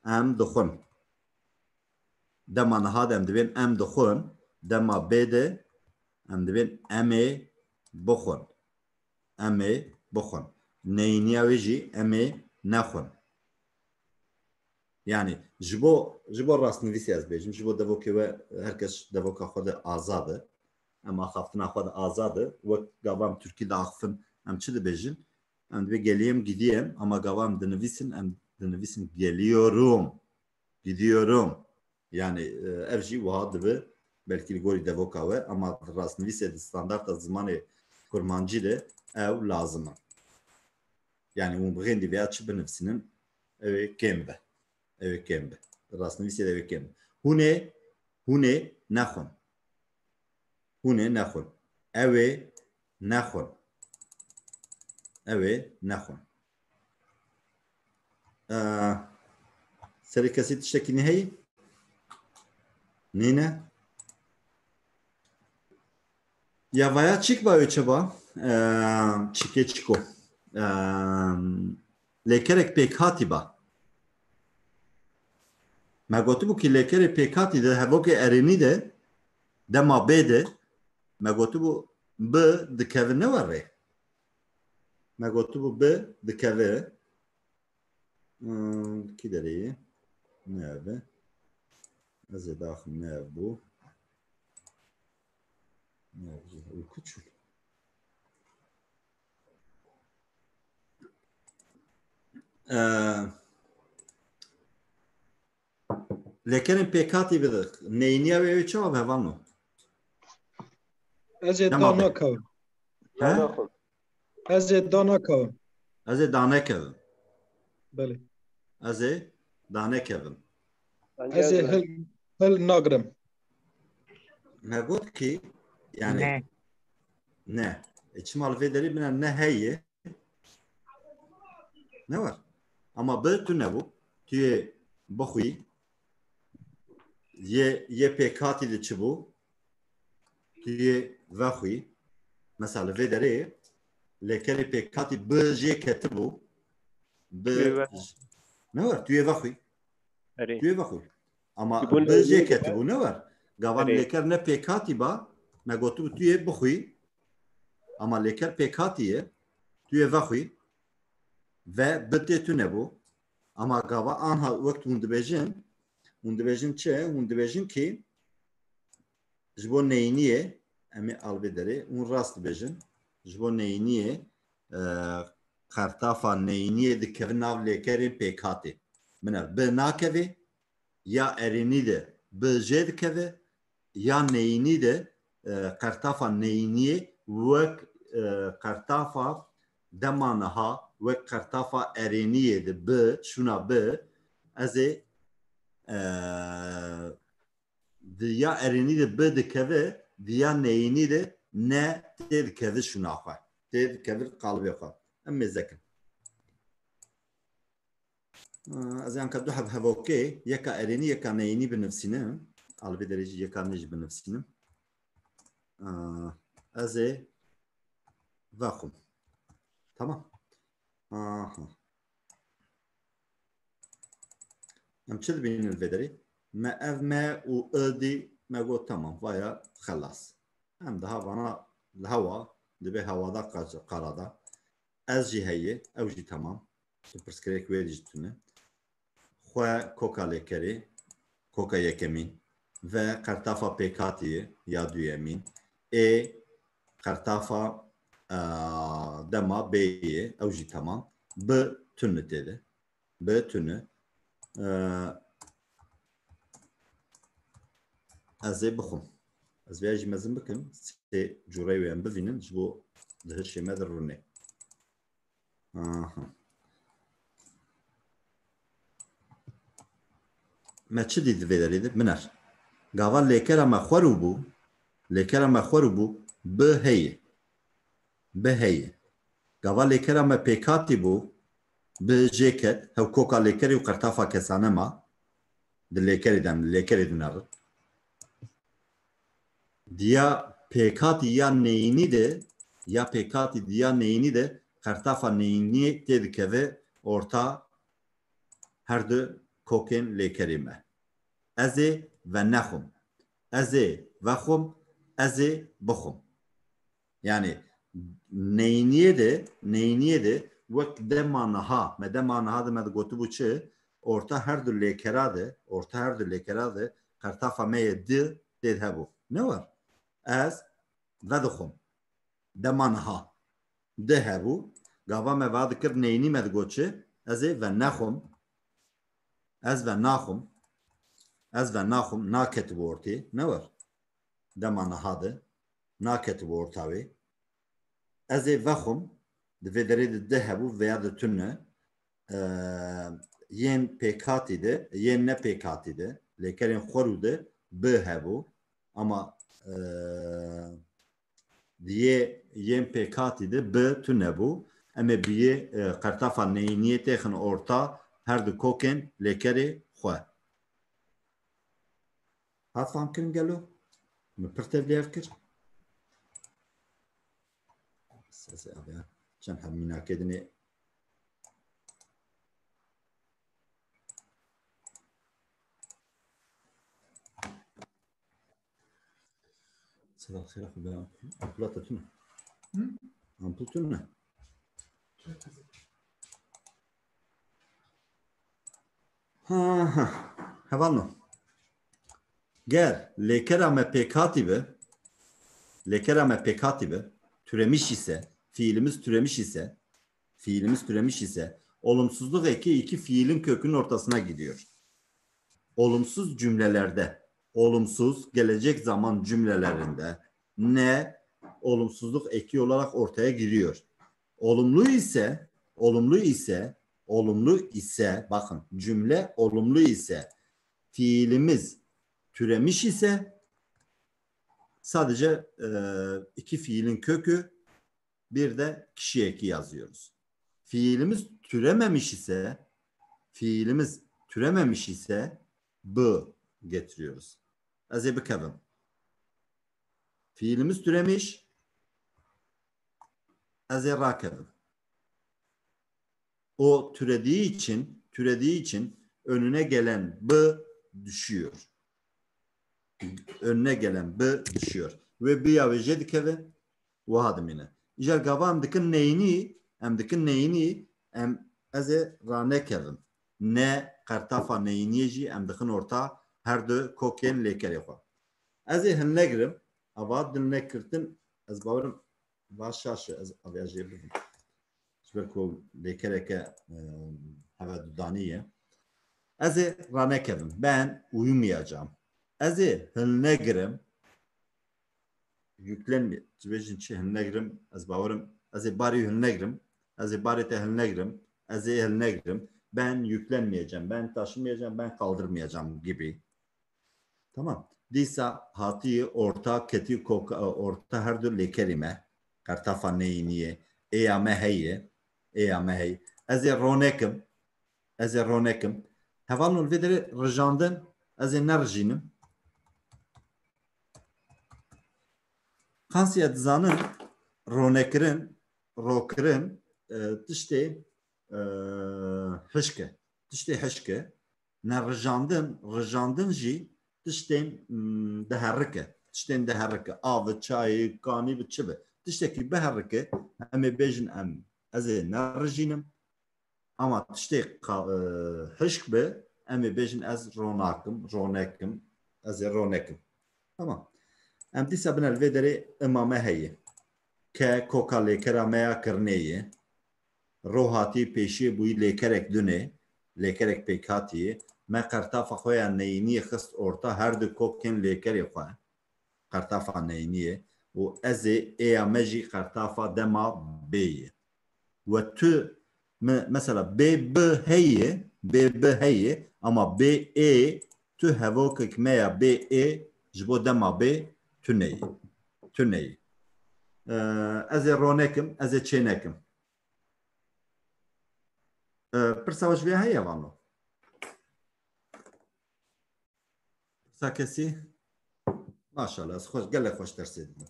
em dixwin. Dema niha de em dibên em dixwin, dema bê de em dibên em ê bixwin. Em ê bixwin. Neyîniya wê jî em ê nexwin. Yani ji bo, ji bo rastnivîsê ez bêjim, ji bo devokê we, her kes devoka xwe de azad e. Em axaftina xwe de azad e. Wek gava em tirkî diaxifin, em çi dibêjin? Em dibê geliyim, gidiyim, ama gava em dinivîsin, em dinivîsin geliyorum. Gidiyorum. Yani, e, ev jî wiha dibe, belkî li gorî devoka we, ama di rastnivîsê, di standarta zimanê kurmancî de ew lazim e. Yani, hûn bi xêndî veya çi binivîsînin, ew ê kêm be. Ew ê kêm be. Di rastnivîsê de ew ê kêm be. Hûn ê, hûn ê nexwin. Hûn ê nexwin. Ew ê nexwin. Ew ê nexwin. Ee, serê kesî tiştekî nî heyî? Nîne? Ya vaya çik ba wê çi ba? Ee, çikê çiko. Ee, lêkerek pêkhatî ba. Me gotibû ki lêkerê pêkhatî de hevokê erênî de dema bê de me gotibû bi dikeve ne werê. Me gotibû bi dikeve. Hmm, kî derê ye? Ne ev e. Ez ê daxim ne ev bû. Ne ev bû. Û kuçul. Ee, lêkerên pêkhatî bi neyniya wê wê çawa be hevalno? Ez ê Dema da be. nakewim. He? Naxwe. Ez ê da nakewim. Ez ê danekevim. Belê. Ez ê danekevim. Ez ê hil, hil nagrim. Me got ki, yani, Ne. ne. E, çima li vê derê bine ne heye? Ne var? Ama bi tu nebû. Tu yê bixwî. Yê, yê pêkhatî de çi bû? Tu yê vexwî. Mesela li vê derê lêkerê pêkhatî bi jê ketibû. Bi Bi ve- ne var? Tu yê vexwî. Erê. Tu yê vexwî. Ama Ji bo bi jê neyniye ketibû ne var? Gava Erê. lêker ne pêkhatî ba, me gotibû tu yê bixwî. Ama lêker pêkhatî ye. Tu yê vexwî. Ve bi tê tu nebû. Ama gava anha wek hûn dibêjin, hûn dibêjin çi? Hûn dibêjin ki ji bo neyniyê, em ê alvê derê, hûn rast dibêjin, ji bo neyniyê, e, qertafa neyniyê dikeve nav lêkerên pêkhatê. Min ev bi nakeve, ya erênî de bi jê dikeve, ya neyînî de, e, qertafa neyîniyê wek, e, qertafa dema niha, wek qertafa erêniyê de bi, şûna bi, ez ê, e, di ya erênî de bi dikeve, di ya neyînî de ne tê dikeve şûna xwe. Tê dikeve qalibê xwe. Em mêze kin. Ez ê anka du heb hevokê, yeka erênî, yeka neyînî binivsînim. Alvê derê jî yeka nê jî binivsînim. Ez ê vexwim. Tamam. Aha. Em çi dibînin li vê derê? Me ev me û i dî, me got tamam, vaya xelas. Em daha vana li hewa, dibê hewada qar-, qarada. Ez jî heye, ew jî temam. Tu pirsgirêk wê jî tune. Xwe koka lêkerê, koka yekemîn ve qertafa pêkhatî ye ya duyemîn. Ê qertafa, a, dema bê ye, ew jî temam. Bi tune tê de. Bi tune. E, ez ê bixwim. Ez vê jî mezin bikim. Sê cureyê wê em bivînin. Ji bo di hişê me de rûnê. Aha. Me çi dît vê derê de? Biner. Gava lêkera me xwerû bû. Lêkera me xwerû bû. Bi heye. Bi heye. Gava lêkera me pêkhatî bû. Bi jê ket. Hew koka lêkerê û qertafa kesane ma. Di lêkerê de em, di lêkerê de nerin. Diya pêkhatî ya neyînî de, ya pêkhatî diya neyînî de qertafa neyîniyê tê dikeve orta her du kokên lêkerê me. Ez ê venexwim. Ez ê vexwim. Ez ê bixwim. Yani neyîniyê de, neyîniyê de wek dema niha, me dema niha de me digotibû çi? Orta her du lêkera de, orta her du lêkera de qertafa me yê di tê de hebû. Ne war? Ez vedixwim. Dema niha. Di hebû. Gava me va dikir neyînî me digot çi? Ez ê venexwim. Ez venaxwim. Ez venaxwim. Naketibû ortê. Ne war? Dema niha de. Naketibû orta wê. Ez ê vexwim, di vê derê de di hebû veya di tune, e, yên pêkhatî de, yên ne pêkhatî de, lêkerên xwerû de bi hebû. Ama, e, di yê yên pêkhatî de bi tune bû. Em ê bi yê, e, qertafa neyîniyê têxin orta her du kokên lêkerê xwe. Hat fam kirin gelo? Min pir tevlihev kir. Sesê avya. Çend heb mînakê dinê. Selam xêra xwe be. Ampula te tune. Hı? Ampul tune. Ha, ha. Hevalno. Ger lêkera me pêk hatî bi, lêkera me pêk hatî bi, türemiş ise, fiilimiz türemiş ise, fiilimiz türemiş ise, olumsuzluk eki iki fiilin kökünün ortasına gidiyor. Olumsuz cümlelerde, olumsuz gelecek zaman cümlelerinde ne olumsuzluk eki olarak ortaya giriyor. Olumlu ise, olumlu ise, olumlu ise, bakın cümle olumlu ise fiilimiz türemiş ise sadece e, iki fiilin kökü bir de kişi eki yazıyoruz. Fiilimiz türememiş ise, fiilimiz türememiş ise bi getiriyoruz. Ez ê bikevim. Fiilimiz türemiş, ez ê rakevim. O türediği için, türediği için önüne gelen bi düşüyor. Önüne gelen bi düşüyor. Ve bi ya wê jê dikeve, wiha dimîne. Îcar gava em dikin neyînî, em dikin neyînî, em ez ê ranekevim. Ne qertafa neyîniyê jî em dixin orta her du kokên lêkerê xwe. Ez ê hilnegirim, ava dilnekirtin, ez bawerim va şaş e, ez avya jê bibim. Ji ber ku lêkereke, e, heve dudanî ye. Ez ê ranekevim. Ben uyumayacağım. Ez ê hilnegirim. Yüklenme. Dibêjin çi hilnegirim? Ez bawerim. Ez ê barî hilnegirim. Ez ê barê te hilnegirim. Ez ê hilnegirim. Ben yüklenmeyeceğim. Ben taşımayacağım. Ben kaldırmayacağım gibi. Tamam. Dîsa hatî orta ketî koka, orta her du lêkerî me. Qertafa neyîniyê. Êya me heye. Êya me heye. Ez ê ronekim. Ez ê ronekim. Hevalno li vê derê rijandin, ez ê nerijînim. Qansiya dizanin ronekirin, rokirin, e, tiştê, e, hişk e. Tiştê hişk e. Nerijandin, rijandin jî tiştên, mm, diherike. Tiştên diherike. Av bi, çayê, kanî bi, çi bi. Tiştekî biherike, em ê bêjin em, ez ê nerijînim. Ama tiştê qa-, e, hişk bi, em ê bêjin ez ronakim, ronekim, ez ê ronekim. Tamam. Em dîsa bine li vê derê ima me heye. Ke koka lêkera me ya kirinê ye. Ro hatî pêşiyê bûyî lêkerek dunê, lêkerek pêkhatî ye. Me qertafa xwe ya neyîniyê xist orta her du kokên lêkerê xwe. Qertafa neyîniyê. Û ez ê êya me jî qertafa dema bê ye. We tu me-, mesela bê bi heye, bê bi heye, ama bê ê, tu hevokek me ya bê ê ji bo dema bê tu neyê. Tu neyê. Ee, ez ê ronekim, ez ê çênekim. Ee, pirsa we ji vê heye vano? Pirsa kesî? Maşallah, ez xweş, gelek xweş dersê didim.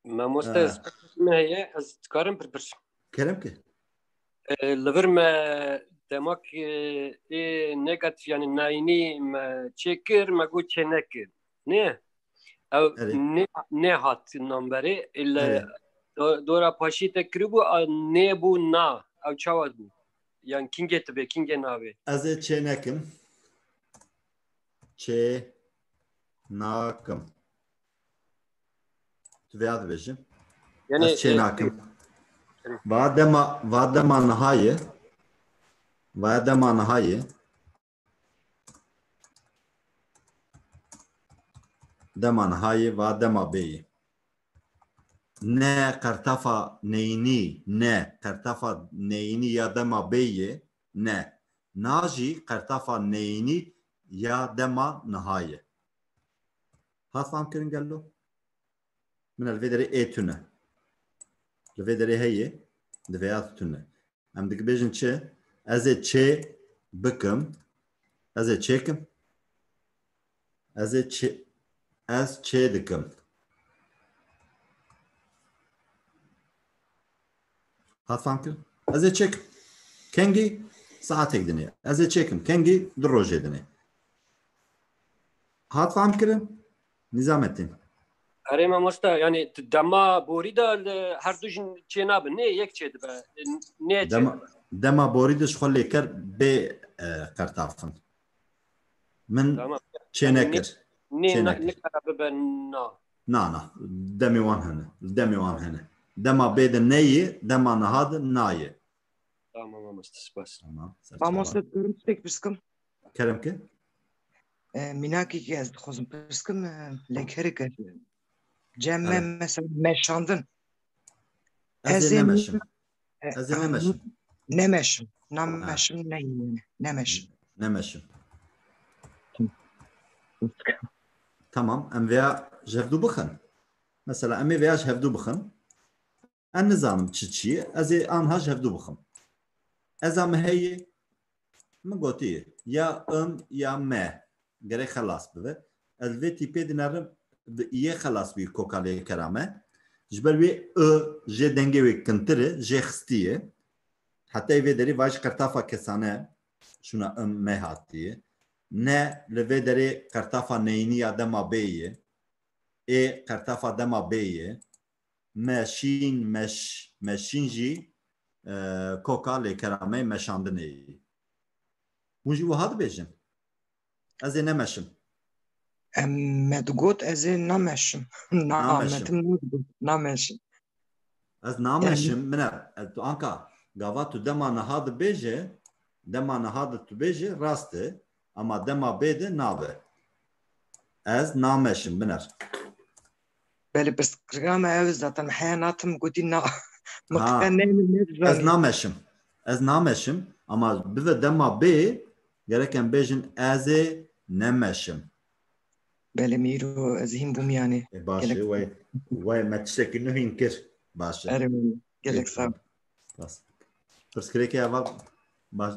Mamoste, Ee, ez me heye, ez dikarim pir pir. Kerem ke. Ee, li vir me demak, e, ê negatif, yani nayînî me çêkir, me got çênekir. Ne? Ew Erê. ne, nehat namberê, ile Erê. do-, dora paşî te kiribû, a, nêbû na. Ew çawa bû? Yan kingê tu bê, kingê nabê? Ez ê çênekim. Çê nakim. Tu vêya dibêjî. Yani, Ez çê e, nakim. e, Va dema, va dema niha ye. Va dema niha ye. Dema niha ye, va dema bê ye. Ne qertafa neyînî, ne qertafa neyînî ya dema bê ye, ne. Na jî qertafa neyînî ya dema niha ye. Hat fam kirin gelo? Min li vê derê ê tune. Li vê derê heye, di vêya tune. Em dibêjin çi? Ez ê çê bikim. Ez ê çêkim. Ez ê çê, ez çê dikim. Hat fam kir? Ez ê çêkim. Kengî saetek dinê. Ez ê çêkim. Kengî du rojê dinê. Hat fam kirin? Nizamettin. Erê mamoste, yani dema borî de li her du jin çê nabe. Nê yek çê dibe. Nê çê Dema, dibe. Dema borî de ji xwe lêker bê e, qertafin. Min Tamam. çê Yani nekir. Nê Çê na- nekir. nikare bibe na. Na, na. Demê wan hene. Demê wan hene. Dema bê de neyê, dema niha de nayê. Tamam mamoste, spas. Tamam. Ser Mamoste çava. dikarim tiştek pirs kim? Kerem ki? E, mînakê ki ez dixwazim pirs kim, e, lêkerek e. Cem me Kerem. Mesela meşandin. Ez Ez ê ê nemeşim. E, Ez ê an- nemeşim. Nemeşim. Nameşim ne yani? Nemeşim. Nemeşim. Tamam, em veya ji hevdû bixin. Mesela em ê veya ji hevdû bixin. Em nizanim çi çi ye. Ez ê anha ji hevdû bixim. Ez a me heye, min gotiye, ya im ya me. Gerek xelas bibe. Ez vê tîpê dinerim, bi iyê xelas bî koka lêkera me. Ji ber wê I jê dengê wê kintir e, jê xistiye. Heta vê derê vay ji qertafa kesane şuna im me hatiye. Ne li vê derê qertafa neyniya dema bê ye. Ê qertafa dema bê ye. Me şîn, meş, meşîn jî e, koka lêkera me meşandinê ye. Hûn jî wiha dibêjin. Ez ê nemeşim. Em me digot ez ê nameşim. Na, Nameşim. me tim nedigot. Nameşim. Ez nameşim, min e, ez tu anka gava tu dema niha dibêje, dema niha de tu bêje, rast e, ama dema bê de nabe. Ez nameşim, biner. Belê pirsgirêka me ew zaten heya natim gotî na. Ha. Mixte ne ne Ez nameşim. Ez nameşim, ama bibe dema bê, gerek em bêjin ez ê nemeşim. Belê mîro ez hîn bûm yani. E, baş e, Gelek- way, way me tiştekî nû hîn kir. Baş e. Erê gelek sağ ol. Bas. Pirsgirêkê eva baş.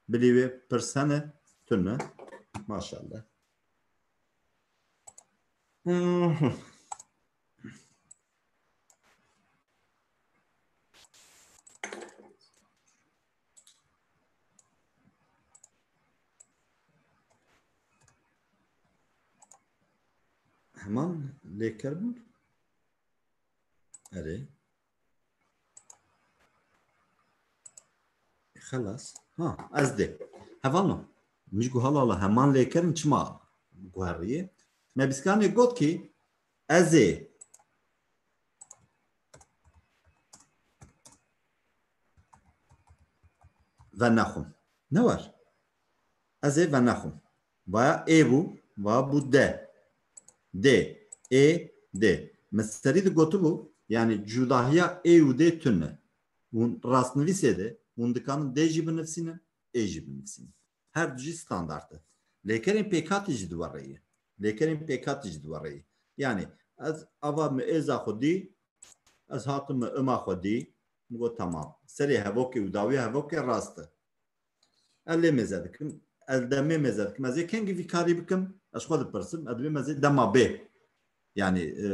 Bilî wê pirs hene, tune. Maşallah. Heman lêker bûn. Erê. Xelas. Ha, ez dê. Hevalno. Min ji guhala la heman lêkerin çima guheriye? Me bîskanê got ki ez ê venexwim. Ne war? Ez ê venexwim. Vaya ê bû, va bû de. Dê, ê, dê. Min serî de gotibû, yani cudahiya ê û dê tune. Hûn rastnivîsê de, hûn dikanin dê jî binivîsînin, ê jî binivîsînin. Her du jî standart e. Lêkerên pêkhatî jî di we re ye. Lêkerên pêkhatî jî di we re ye. Yani ez ava min êza xwe dî, ez hatim min ima xwe dî, min got tamam. Serê hevokê û dawiya hevokê rast e. Ez lê mêze dikim, ez demê mêze dikim. Ez ê kengî vî karî bikim, ez xwe dipirsim, ez dibêm ez ê dema bê. Yani e,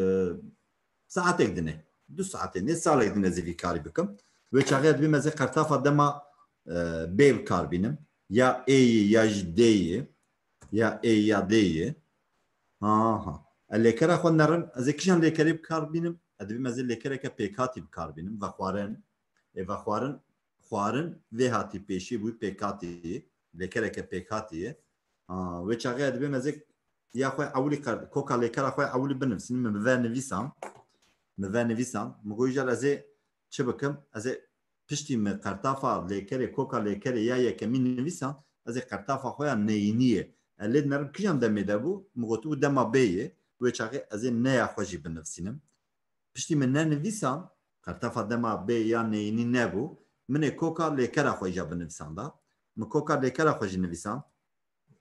saetek dinê, du saetê nê, salek dinê ez ê vî karî bikim. Wê çaxê ez dibêm ez ê qertafa dema e, bê bi kar bînim. Ya ê yê, ya jî dê yê, ya ê ya dê yê. Ha, ha. Ez lêkera xwe nerim, ez ê kîjan lêkerê bi kar bînim? Ez dibêm ez ê lêkereke pêkhatî bi kar bînim. Vexwarin, ê vexwarin, xwarin vê hatî pêşî bû pêkhatî, lêkereke pêkhatî ye. Ha, wê çaxê ez dibêm ez ê ya xwe ewilî qer-, koka lêkera xwe ewilî binivîsînim, min ve nivîsan. Min ve nivîsan. Min got îcar ez ê çi bikim? Ez ê piştî min qertafa lêkerê, koka lêkerê ya yekemî nivîsan, ez ê qertafa xwe ya neyîniyê. Ez lê dinerim kîjan demê de bû? Min gotibû dema bê yê. Wê çaxê ez ê neya xwe jî binivîsînim. Piştî min nenivîsan, qertafa dema bê ya neyînî nebû, min ê koka lêkera xwe îca binivîsanda. Min koka lêkera xwe jî nivîsan.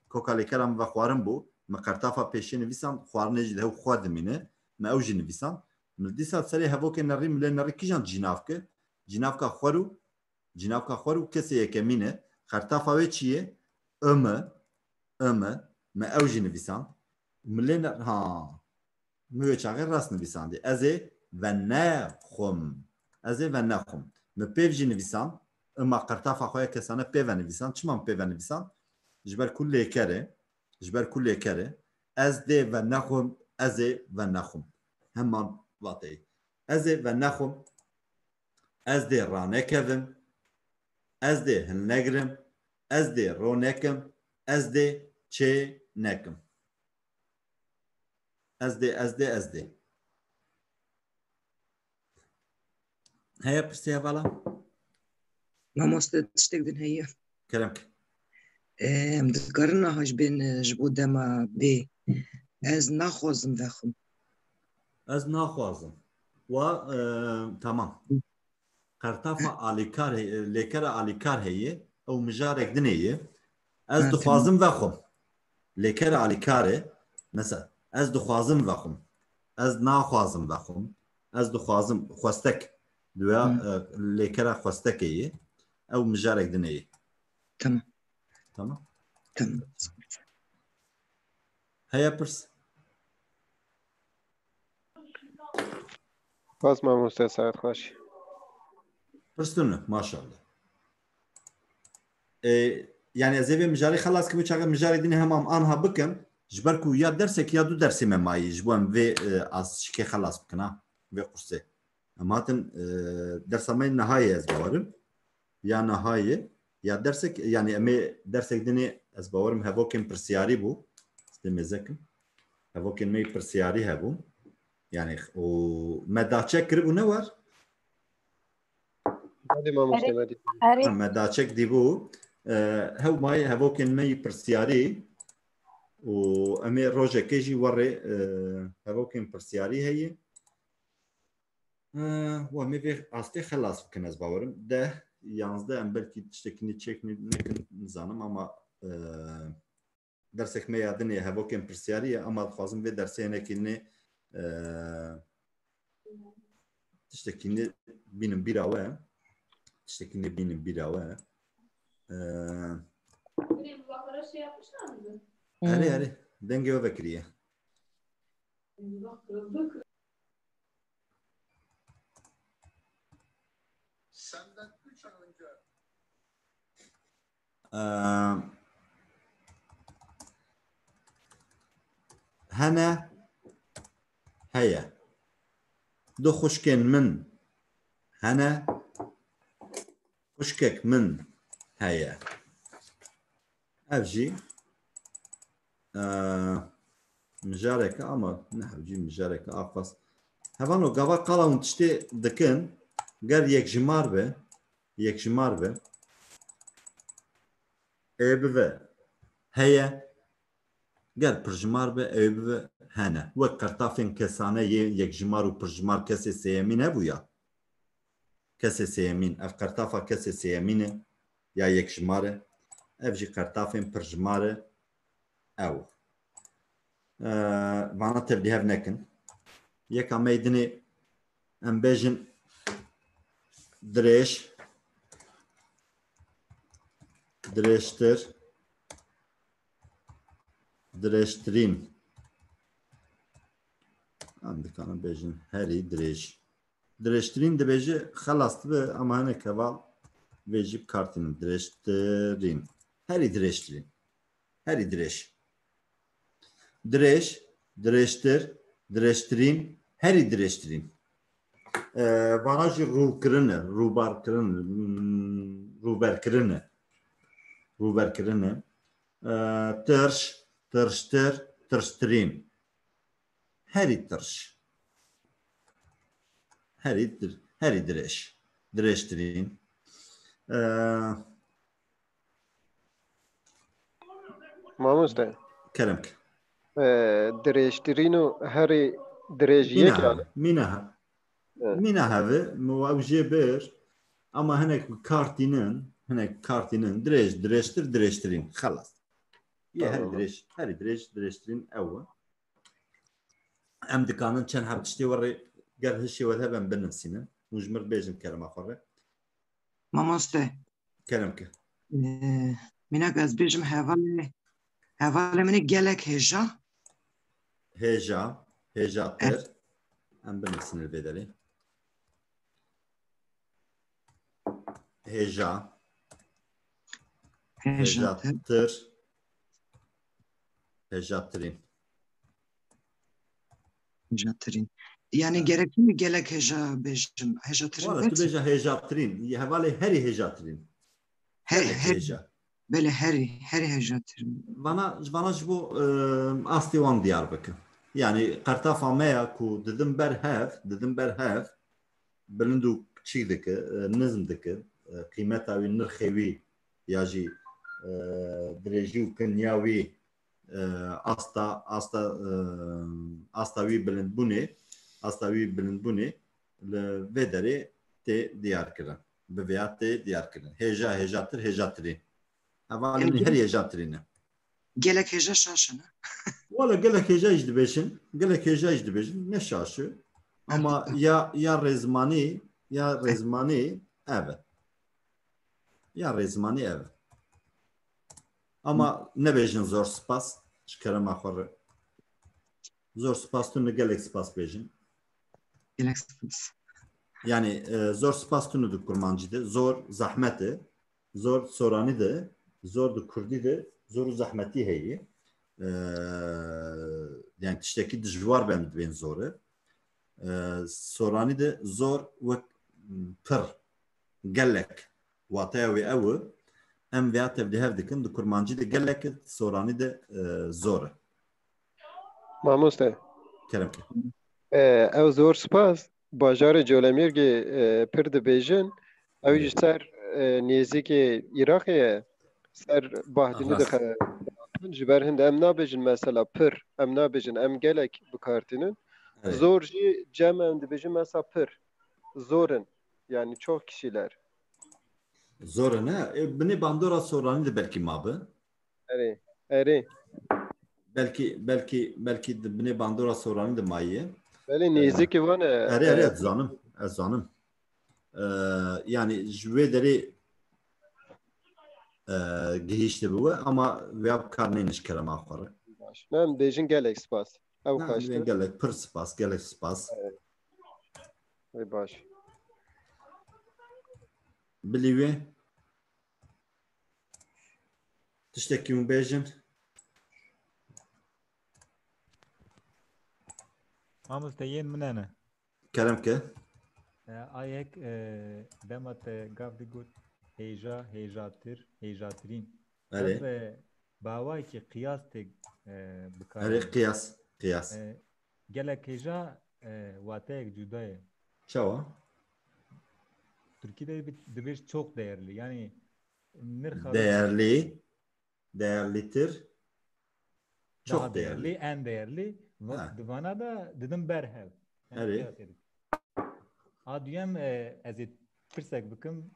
Koka lêkera min vexwarin bû. Min qertafa pêşî nivîsan, xwarinê jî di hev xwe dimîne. Min ew jî nivîsan. Min dîsa serê hevokê nerî, min lê nerî kîjan cînavke? Cînavka xwe rû, cînavka xwe rû kesê yekemîn e. Qertafa wê çi ye? Im e. Im e. Min ew jî nivîsan. Min lê ne-, ha. Min wê çaxê rast nivîsandî. Ez ê venexwim. Ez ê venexwim. Min pêv jî nivîsand. Ima qertafa xwe ya kesane pê venivîsand. Çima min pê venivîsand? Ji ber ku lêker e. Ji ber ku lêker e. Ez dê venexwim. Ez ê venexwim. Heman vateyê. Ez ê venexwim. Ez dê ranekevim. Ez dê hilnegirim. Ez dê ronekim. Ez dê çê nekim. Ez dê, ez dê, ez dê. Heye pirsê hevala? Mamoste, tiştek din heye. Kerem ke. Em dikarin niha ji bên, e, ji bo dema bê. Ez naxwazim vexwim. Ez naxwazim. Wa, e, tamam. Qertafa alîkar heye, lêkera alîkar heye, ew mijarek dinê ye. Ez Ha, dixwazim vexwim. Lêkera alîkar e. Mesela, ez dixwazim vexwim. Ez naxwazim vexwim. Ez dixwazim xwestek. Duya, Hı. e, lêkera xwestekê ye. Ew mijarek dinê ye. Tamam. Tamam? Tamam. Heye pirs? Spas mamoste, saet xweş. Pirs tune, maşallah. E, yani ez ê vê mijarê xelas kim, çaxê mijarê din hema em anha bikim. Ji ber ku ya dersek ya du dersê me mayî, ji bo em vê, e, azişikê xelas bikin, ha, vê qursê. Em hatin, e, dersa me nihayê ez bawerim. Ya nihayê, ya dersek, yani em ê dersek dinê ez bawerim hevokên pirsiyarî bû. Ez dê mêzekim. Hevokên me yî pirsiyarî hebû. Yani û me daçek kiribû ne war? Belê mamoste, Erê, belê. Erê. Ha, me daçek dîbû. E, hew mayê hevokên me yî pirsiyarî û em ê rojekê jî werê, e, hevokên pirsiyarî heye. Eh, wa me vê astê xelas bikin, ez bawerim. Deh, yanzdeh, em belkî tiştekî nî çêk nî-, nekin, nizanim, ama, eh, dersek me ya dinê hevokên pirsiyarî ye, ama dixwazim vê dersê hinekî nê, eh, tiştekî nê bînim bîra we. Tiştekî nê bînim bîra we. Eh, Erê, erê. Dengê we vekiriye. Senden üç ay önce. Ee, hene heye. Du xwişkên min hene. Xwişkek min heye. Ev jî, e, mijareke, ama ne ev jî mijareke aqas. Hevano, gava qala hûn tiştê dikin, ger yekjimar be, yekjimar be, ê bive heye, ger pirjimar be, ê bive hene. Wek qertafên kesane yê yekjimar û pirjimar kesê sêyemîn hebû ya. Kesê sêyemîn. Ev qertafa kesê sêyemîn e ya yekjimar e. Ev jî qertafên pirjimar e. Ew. Ee, vana tevlîhev nekin. Yeka me yî dinê em bêjin dirêj, dirêjtir, dirêjtirîn. Em dikarin bêjin herî dirêj. Dirêjtirîn dibêje, xelas dibe, ama hinek heval vê jî bi kar tînin. Dirêjtirîn. Herî dirêjtirîn. Herî dirêj. Dirêj, dirêjtir, dirêjtirîn, herî dirêjtirîn. Ee, vana jî rûkirin e, rûbarkirin, hmm, rûberkirin e. Rûberkirin e. Ee, tirş, tirştir, tirştirîn. Herî tirş. Herî dir-, herî dirêj. Dirêjtirîn. Ee, Mamoste. Kerem ke. Ee, dirêjtirîn û herî dirêj yek Mîna yani. Mîna ha. Evet. Mîna heve, mi ew jê bir. Ama hinek kar tînin, hinek kar tînin. Dirêj, dirêjtir, dirêjtirîn. Xelas. Yê herî Tamam. dirêj, herî dirêj, dirêjtirîn ew e. Em dikanin çend heb tiştê we rê ger hişê we hebe em binivîsînin. Hûn ji mir bêjin kerema xwe re. Mamoste. Kerem ke. Ee, mînak ez bêjim hevalê, hevalê min ê gelek hêja. Hêja, hêjatir. Em binivîsin li vê derê. Hêja, Hêjatir. Hêjatir. Hêjatirîn. Hêjatirîn. Yani He. gerekli mi gelek hêja bêjim? Hêjatirîn Wala tu bêje hêjatirîn. Hevalê herî hêjatirîn. He, Gelek her, hêja. Belê herî, herî hêjatirîn. Vana, vana ji bo, e, astê wan diyar bikin. Yani qertafa me ya ku didim ber hev, didim ber hev, bilind û kiçîk dike, e, nizm dike, e, qîmeta wî, nirxê wî ya jî, e, dirêjî û kiniya wî, e, asta, asta, e, asta wî bilindbûnê, asta wî bilindbûnê li vê derê tê diyar kirin. Bi vêya tê diyar kirin. Hêja, hêjatir, hêjatirîn. Hevalên Em- herî hêjatirîn e. Gelek hêja şaş in, ha? Wala gelek hêja jî dibêjin, gelek hêja jî dibêjin, ne şaş e. Ama ya, ya rêzmanî, ya rêzmanî ev e. Ya rêzmanî ev e. Ama nebêjin zor spas, ji kerema xwe re. Zor spas tune, gelek spas bêjin. Gelek spas. Yani, e, zor spas tune di kurmancî de, zor zehmet e. Zor soranî de, zor di kurdî de, zor û zehmetî heye. Ee, yani tiştekî dijwar be em dibên zor e. Ee, soranî de zor wek, m, pir, gelek, wateya wê ew e. Em vêya tevlîhev dikin, di kurmancî de gelek e, soranî de, e, zor e. Mamoste. Kerem ke. E, ew zor spas. Bajarê Colemêrgê, e, pir dibêjin. Ew jî Evet. ser, e, nêzîkê Iraqê ye. Ser Bahdînî Rast. dixe. Ji ber hinde em nabêjin mesela pir, em nabêjin, em gelek bi kar tînin. Evet. Zor jî cem em dibêjin mesela pir. Zor in. Yani çok kişiler. Zor in, he? E, binê bandora soranî de belkî mabe. Erê, erê. Belkî, belkî, belkî di binê bandora soranî de maye. Belê, Ee, nêzîkî wan e, erê, erê, e, ez zanim, ez zanim. Ee, yani ji wê derê, e, gihîşte bi we, ama vêya bi kar neyne ji kerema xwe re. Baş. Ne, em bêjin gelek spas. Ew Na, xweştir. Gelek pir spas, gelek spas. Evet. Ê baş. Bilî wê. Tiştekî hûn bêjin. Mamoste, yên min hene. Kerem ke. E, a yek, e, dema te gav digot hêja, hêjatir, hêjatirîn. Erê. Ev, e, bi awayekî qiyas tê, e, bikarin. Erê, qiyas, qiyas. E, gelek hêja, e, wateyek cuda ye. Çawa? Tirkî de bi-, dibêj çok değerli. Yani nirxa Değerli, değerlitir, çok Daha değerli. değerli, en değerli. Va-, Ha. Di vana da didim berhev. Yani Erê. Kıyas edin. A duyem, e, ez ê pirsek bikim.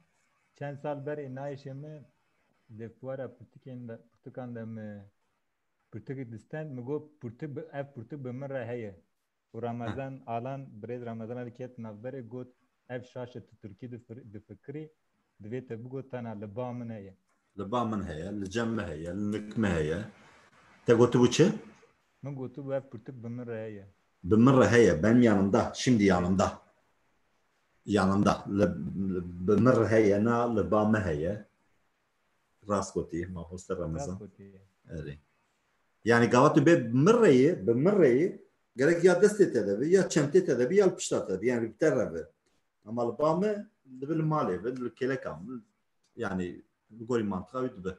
Çend sal berê nayêşê min di fuara pirtikên de, pirtikan de min pirtikê distend, min got pirtik bi, ev pirtik bi min re heye. Û Ramazan Alan, birêz Ramazan Alî ket navberê got, ev şaş e tu tirkî difir-, difikirî, divê te bigot tena li ba min heye. Li ba min heye, li cem min heye, li nik min heye. Te gotibû çi? Min gotibû ev pirtik bi min re heye. Bi min re heye, benim yanımda, şimdi yanımda. Yanımda. Li, li, bi min re heye, na li ba min heye. Rast gotî, mamoste Remezan. Rast gotî. Erê. Yani gava tu bê bi min re yî, bi min re yî, gerek ya destê te de bi, ya çentê te de bi, ya li pişta te bi, yani bi te re bi. Ama li ba min dibi li malê bi, li kêleka min. Yani li gorî mantiqa wî dibi.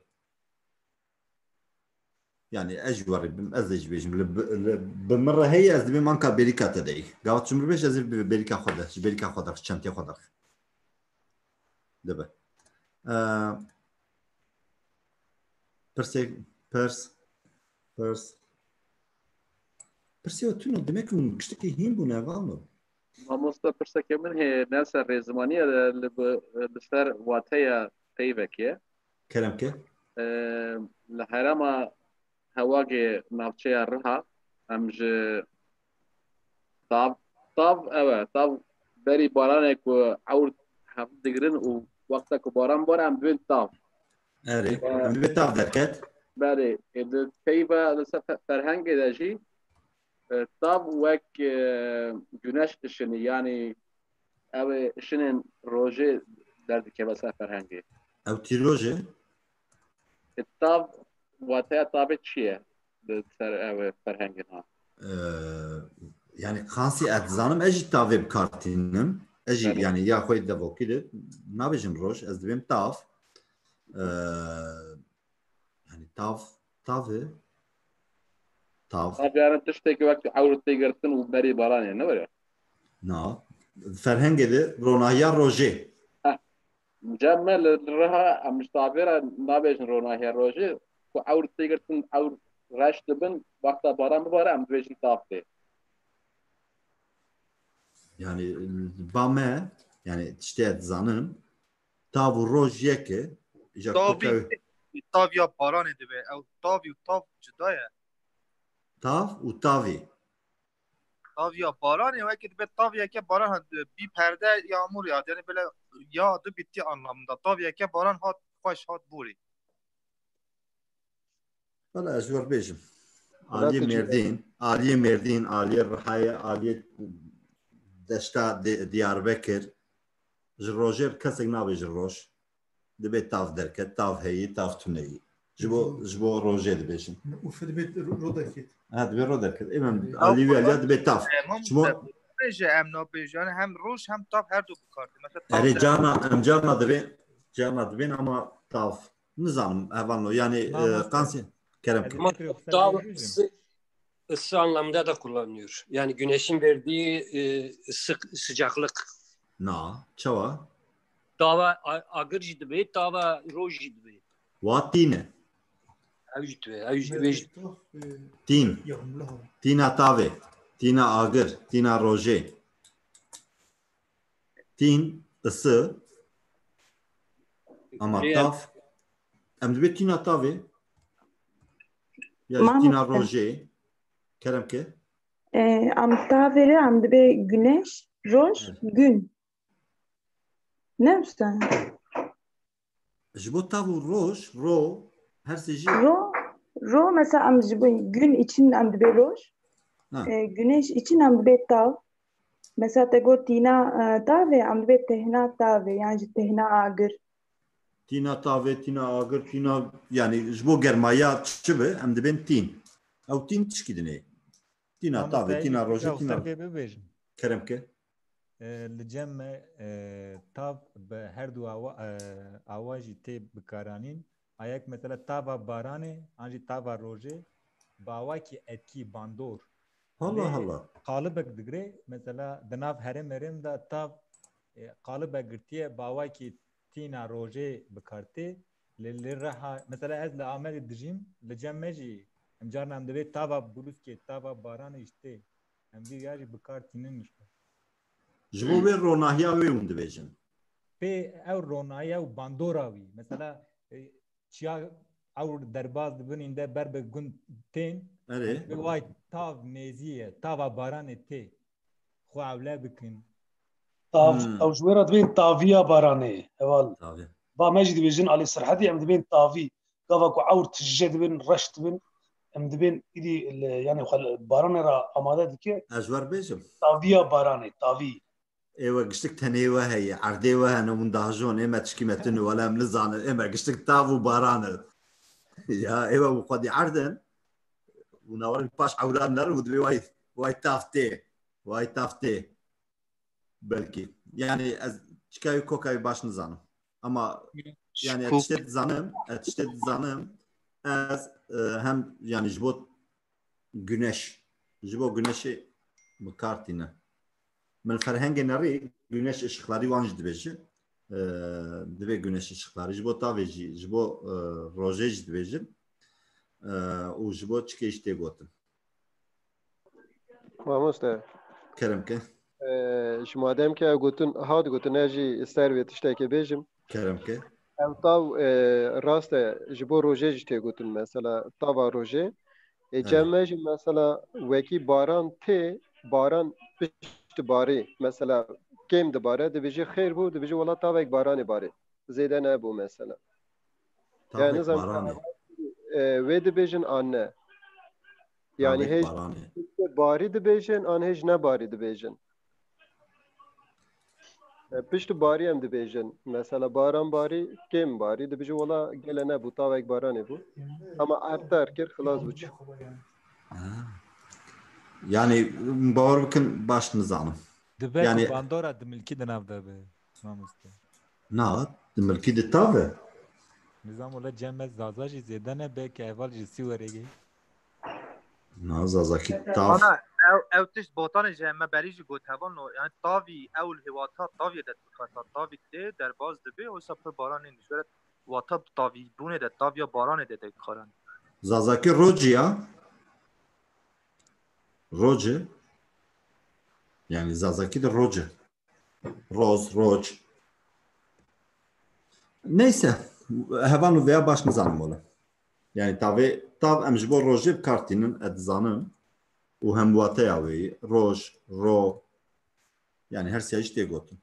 Yani ez ji we re bim, ez ê jî bêjim. Li bi, li, bi min re heye, ez dibêm anka bêrîka te de yî. Gava tu ji min re bêj, ez ê bi bêrîka xwe de, ji bêrîka xwe de, çentê xwe de. Dibe. Ee, pirsê, pirs, pirs. Pirsê tune, demek hûn tiştekî hîn bûne, heval min. Mamoste, pirsekê min hê ne ser rêzimanî ye, li bi, li ser wateya peyvekê ye. Kerem ke. Ee, li herêma Hewagê navçeya Riha, em ji tav, tav ew e, tav berî baranê ku ewr hev digirin û wexta ku baran bore em dibên tav. Erê, Ee, em dibê tav derket. Berê, e, di peyva li ser fe-, ferhengê de jî, E, tav wek, e, güneş ışını, yani ew ê ışınên rojê derdikeve ser ferhengê. Ew tîroj e? E, tav, wateya tavê çi ye? Di ser ew ferhengê ha. Ee, yani qansî ez dizanim, ez jî tavê bi kar tînim. Ez jî, Evet. Yani ya xwe devokî de nabêjim roj, ez dibêm tav. Ee, yani tav, tav e. Tav. Tav yani tiştekî wek ewr tê girtin û berî baranê, ne were? Na. Ferhengê de ronahiya rojê. Cem me li, li Riha em ji tavê re nabêjin ronahiya rojê, ku ewr tê girtin, ewr reş dibin, wexta baran bibare em dibêjin tav tê. Yani ba me, yani tiştê ez dizanim, tav û roj yek e. Îja Tav koka ê, tav ya baranê dibe. Ew tav û tav cuda ye. Tav û tavî. Tav ya baranê, wekî dibe tav yeke baran hat, bî perde yağmur yağdı. Yani böyle yağdı bitti anlamında. Tav yeke baran hat, xweş hat borî. Valla ez ji we re bêjim. Wela Aliyê tu çi- Mêrdîn, aliyê Mêrdîn, aliyê Rihayê, aliyê deşta Di- Diyarbekir. Ji rojê re kesek nabêje roj. Dibê tav derket, tav heyî, tav tuneyî. Ji bo, ji bo rojê dibêjin. Û fi dibê ro- ro derket. Ha, dibê ro derket. Ê, em Tav alî wî baran- aliya dibê tav. E, Mam Ji bo Mustafa, bêje em nabêjin, yani hem roj hem tav her du bikartin. Mesela tav Erê de- carna, em carna dibê, carna dibên ama tav. Nizanim hevalno. Yani Mamoste, e, qansî. Kerem ez ke. ê bir şey Tav söyleyeyim. ısı, ısı anlamında da kullanılıyor. Yani güneşin verdiği e, ısı, sıcaklık. Na, çawa? Tava a- agir jî dibê, tava roj jî dibê. Wa tîne. Ew jî dibê, ew jî dibê. Tîn. Tîn a tavê. Tîn a agir. Tîn a rojê. Tîn, ısı. Ama Rê- tav. Em dibê tîn a tavê. Ya jî Mamoste. Tîn a rojê. Kerem ke. E, em tavê re em dibê güneş, roj, Evet. gün. Ne wisa? Ji bo tav û roj, ro, her sê jî. Ro, ro mesela em ji bo gün için em dibê roj. Ha. E, güneş için em dibê tav. Mesela te got tîna e, tavê, em dibê tehna tavê, yan jî tehna agir. Tîna tavê, tîna agir, tîna, yani ji bo germaya çi be, em dibên tîn. Ew tîn tişkî dinê. Tîna Mamoste, tavê, ez tîna jî rojê, pirsek tîna. Sergê bibêjim. Kerem ke. E, li cem me e, tav bi her du awa, e, awa jî tê bikaranîn. Ayek mesela tava baranê, an jî tava rojê, bi awakî etkî bandor. Allah Lê Allah. qalibek digre, mesela di nav herêm herêm de tav e, qalibek girtiye, bi awakî tîna rojê bi kar tê. Li, li Riha, mesela ez li Amedê dijîm, li cem me jî em carna em dibê tava bulûskê, tava baranê jî tê. Em vî ya jî bi kar tînin jî. Ji bo wê ronahiya wê hûn dibêjin. Pê ew ronahiya û bandora wî. Mesela e, çiya ew derbaz dibin, îndî ber bi gund tên. Erê. Bi way tav nêzî ye, tava baranê tê. Xwe ewle bikin. Tav, Hmm. ew ji wê re dibên taviya baranê, heval. Tabii. Ba me jî dibêjin Alî Sirhetî, em dibên tavî. Gava ku ewr tije dibin, reş dibin, em dibên îdî li, yani xwe li baranê re amade dike. Ez ji we re bêjim. Taviya baranê, tavî. Ê we giştik tenê we heye, erdê we hene, hûn dajon, ê me tişkî me tune, wele em nizanin, ê me giştik tav û baran e. Ya, ê we û xwedî erd in, û nawerin paş ewran nerin û dibê way, way tav tê, way tav tê. Belkî. Yani ez çikayê kokayê baş nizanim. Ama yani ez tiştê dizanim, ez tiştê dizanim, ez e, hem yani ji bo güneş, ji bo güneşê bi kar tîne. Min ferhengê nerî güneş ışıkları wan jî dibêjin. E, dibê güneş ışıkları. Ji bo tavê jî, ji bo e, rojê jî dibêjin. E, û ji bo çikê jî tê gotin. Mamoste. Kerem ke. E, ji madem ke ew gotin, hat gotin, ez jî ser vê tiştekê bêjim. Kerem ke. Ew tav, e, rast e, ji bo rojê jî tê gotin, mesela tava rojê. Ê, cem me jî mesela wekî baran tê, baran pişt barê, mesela kêm dibare, dibêje xêr bû, dibêje wela tavek baranê barê. Zêde nebû mesela. Yani Tavek nizam baranê. E, wê dibêjin an ne? Yani Tavek hêj baranê. piştê Barî dibêjin, an hê ji nebarî dibêjin? E, pişt barî em dibêjin. Mesela baran barî, kêm barî, dibêjin wela gele nebû, tavek baranê bû. Ama erd ter kir, xilas bû çû. Ha. Yani, bawer bikin, baş nizanim. Dibe Yani- ku bandora dimilkî di nav de be. Mamoste. Na, dimilkî di tav e. Nizam wala cem me Zaza jî zêde ne, belkî heval ji sî were gê. Na, Zazakî tav. Ana ew, ew tişt botanê ji me berî jî got hevalno, yani tavî ew li hêwata taviyê de dikata, tavî tê derbas dibe, oysa pir baran nênî. Ji were wata tavîbûnê de, taviya baranê de dikaran. Zazakî rocî ya. Roce. Yani Zazakî de roce. Roz, roc. Neyse, hevalno veya baş nizanim wala. Yani tavê, tav em ji bo rojê bi kar tînin, ez dizanim. Û hem wateya wê, roj, ro. Yani her siya jî tê gotin.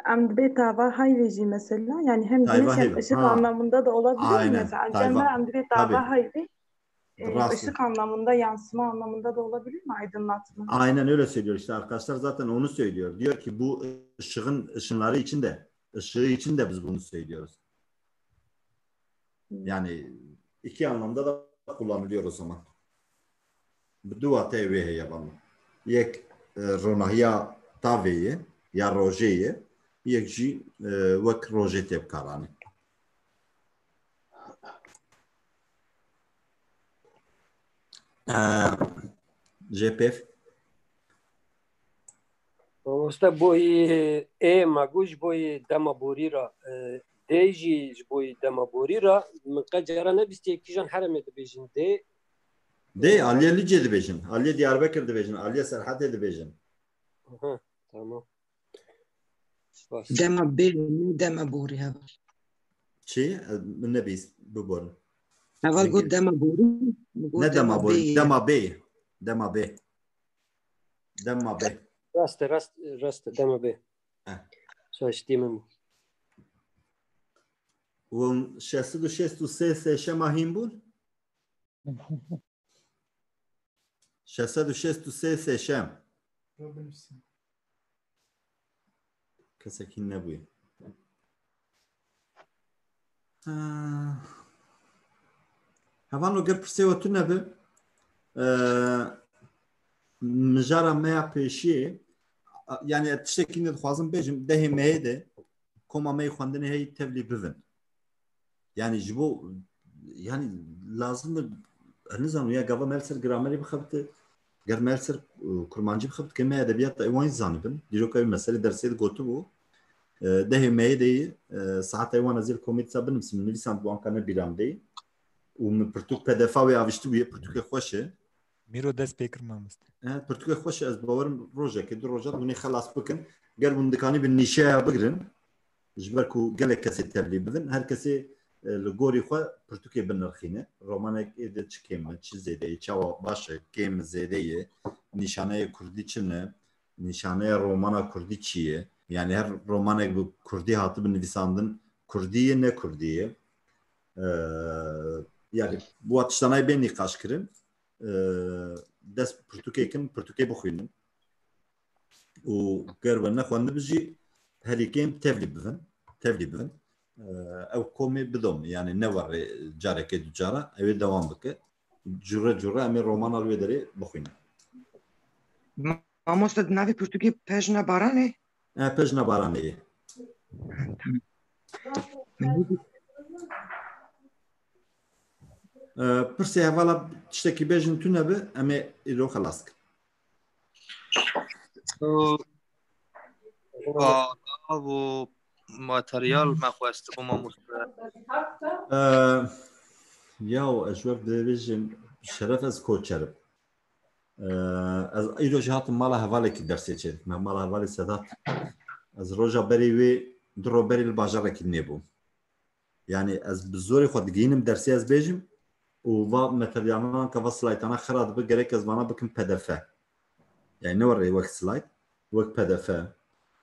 Em dibê tava hayvê jî mesela, yani hem Tayva güneş hem heyv, ışık ha. anlamında da olabilir mi? Aynen, Mesela tayva. Cemre, em dibê tava Tabii. hayvê e, Rast. ışık anlamında, yansıma anlamında da olabilir mi? Aydınlatma. Aynen öyle söylüyor işte, arkadaşlar zaten onu söylüyor. Diyor ki bu ışığın ışınları için de, ışığı için de biz bunu söylüyoruz. Yani iki anlamda da kullanılıyor o zaman. Bi du wateyê wê heye bana. Yek e, ronahiya tavê ye ya rojê ye, yek jî e, wek rojê tê bikaranî. E, J P F. Mamoste, boyî ê me got ji boyî dema borî re, e, dê jî ji boyî dema borî re, min qe cara nebîstiye kîjan heremê dibêjin dê. Dê, aliyê Licê dibêjin. Aliyê Diyarbekir dibêjin. Aliyê Serhetê dibêjin. Aha, tamam. Spas. Dema bê, ne dema borî heval. Çi? Min nebîst, biborin. Heval Ne got gel- dema borî. Min got Ne dema borî, bê. Dema bê. Dema bê. Dema bê. Rast e, rast, rast e, dema bê. Heh. Şaştî min. Hûn şeş sed û şêst û sê sêşema hîn bûn? Şeş sed û şêst û sê sêşem. Kesek hîn nebûye. Ha. Hevalno, ger pirsê we tune be, e, mijara me ya pêşiyê, yani ez tiştekî ne dixwazim bêjim, dehê meyê de koma me yê xwendinê heyî tevlî bibin. Yani ji bo, yani lazim e, ez nizanim ya gava me li ser gramerê bixebite, ger me li ser, e, kurmancî bixebite, ke me edebiyata wan zanibin. Dîroka wî meselê dersê de gotibû. E, dehê meyê de yî, e, saeta wan ez ê li komê dîsa binivîsim, nivîsandibû anka ne bîra min de yî. Û min pirtûk P D F wê aviştibûye, pirtûkê xweş e. Mîro dest pê kir mamoste. E, pirtûkê xweş e, ez bawerim rojekê, du roja hûn ê xelas bikin. Ger hûn dikanî bi nîşeya bigrin, ji ber ku gelek kesê tevlî bidin, her kesê, e, li gorî xwe pirtûkê binirxîne. Romanek ê de çi kêm e, çi zêde ye, çawa baş e, kêm zêde ye, nîşaneyê kurdî çi ne, nîşaneya romana kurdî çi ye? Yani her romanek bi kurdî hatibi nivîsandin, kurdî ye, ne kurdî ye? E, yani bu tiştanayê bên nîqaş kirin, e, dest pirtûkê kin, pirtûkê bixwînin. Û ger we nexwendibi jî, herî kêm tevlî bibin, tevlî bibin. E, ew komê bidomin, yani ne werê carekê du cara, ew ê dewam bike. Cure cure em ê romana li wê derê bixwînin. Mamoste, di navê pirtûkê Pejna Baranê? E, Pejna Baranê ye. E, pirsê hevala tiştekî bêjin tune bi, em ê îro xelas kin. Balav û materyal me xwestibû mamoste. E, yaw, ez ji we bibêjim, şeref ez koçer im. E, ez îro jî hatim mala hevalekî dersê çêdikim, mala hevalê Sedat. Ez roja berê wê, du ro berê li bajarekî nêbûm. Yani ez bi zorê xwe digihînim dersê ez bêjim û va materyalan ka va slaytana xira dibe, gerek ez vana bikim P D F. Yani ne were wek slayt, wek P D F.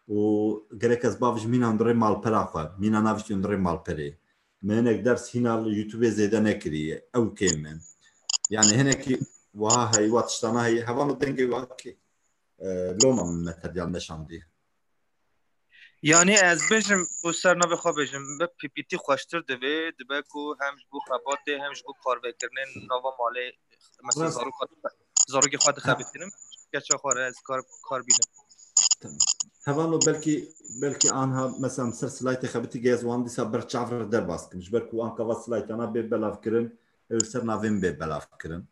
Û gerek ez bavijim hîna hundirê malpera xwe, hîna naviştî hundirê malperê. Me hinek ders hîna li YouTubeê zêde nekiriye, ew kêm e. Yani hinekî Wiha heyî, wa tiştana heyî, heval û dengê wa kê? E, loma min me teryan neşandiye. Yanî ez bêjim, û ser navê xwe bêjim, bi P P T xweştir divê, dibe ku hem ji bo xebatê hem ji bo karvekirinê nava malê, mesela Rast. zarok xwe, zarokê xwe dixebitînim, keça xwe re ez kar, kar bînim. Tamam. Hevalo belkî, belkî anha mesela ser slaytê xebitî gez wan dîsa ber çav re derbas kim. Ji ber ku anka va slaytana bê belav kirin, ew ser navê min bê belav kirin.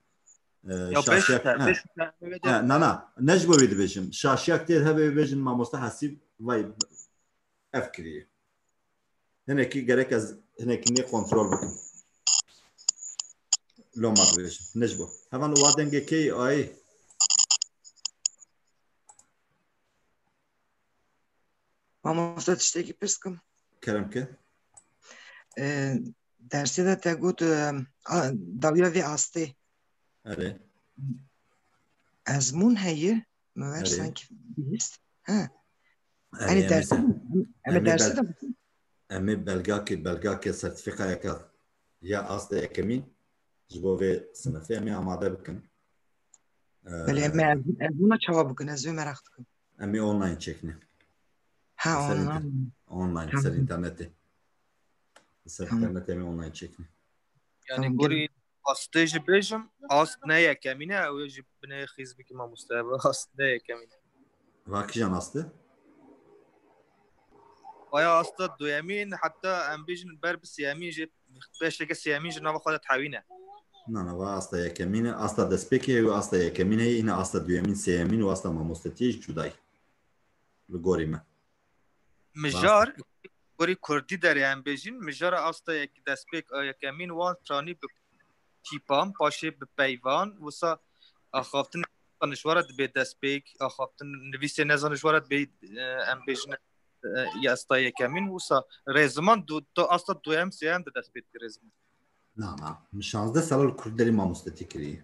E, Ya beş şaşiyak, te, he. beş te, evet, He, na, na. Ne ji bo wê dibêjim. Şaşiyak têr hebe bêjin mamoste Hesîb vay ev kiriye. Hinekî gerek ez hinekî nê kontrol bikim. Loma dibêjim. Ne ji bo. Hevan wa dengê kê ayê? Mamoste tiştekî pirs kim. Kerem ke. E, dersê de te got e, a, dawîra vê astê. Erê. Ezmûn heye, mi ver Erê. sanki bihîst. Ha. Erê, Hani em ê dersi se- em em ê dersi bel- de Em ê belgakê, belgakê sertîfîkayeke ya asta yekemîn ji bo vê sinifê em ê amade bikin. Ee, belê em ez ez buna çawa bikin, ez vê meraq dikim. Em ê online çêkinê. Ha, Ser online. inter- Online, Tamam. Ser internetê. Ser Tamam. Internetê em ê online çêkinê. Yani Tamam, gorî astê jî bêjim, ast ne yekemîn e, ew ê jî binê xîz bikî mamoste, ev ast ne yekemîn e. Va kîjan astê? Aya asta duyemîn, heta em bêjin ber bi sêyemîn jî, beşeke sêyemîn ji nava xwe de dihewîne. Na, na, va asta yekemîn e. Asta destpêkê û asta yekemîn heye, îne asta duyemîn, sêyemîn û asta mamostetiyê jî cuda ye. Li gorî me. Mijar, gorî kurdî derê em bêjin, mijara asta yek, destpêk a yekemîn wan stranî bi tîpan, paşê bi peyvan, wisa axaftin nezanişwara dibê destpêk, axaftin nivîsê nezanişwara dibê, e, em bêjin, e, ya asta yekemîn, wisa rêziman du, tu asta duyem, sêyem de dest pê dikir rêziman. Na, na. Min şazdeh sala li Kurderî mamostetî kiriye.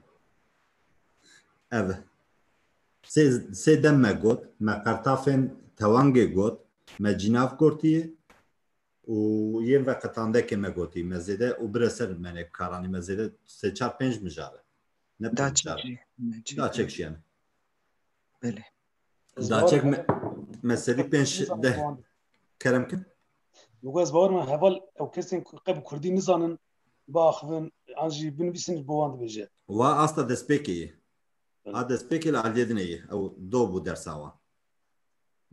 Ev. Sê, sê dem me got, me qertafên tewangê got, me cînav gortiye û yên ve qetandekê me gotî. Me zêde û bire ser me nê karanî, me zêde sê çar pênc mijar e. Ne Da pênc mijar. çek jî. Da çek jî yani. Belê. Da çek me, me sedî pênc deh. Kerem kin. Yugo ez bawer me heval ew kesên ku qe bi kurdî nizanin, biaxivin, an jî binivîsin ji bo wan dibêje. Wa asta destpêkê ye. A destpêkê li aliyê din ye. Ew do bû dersa wan.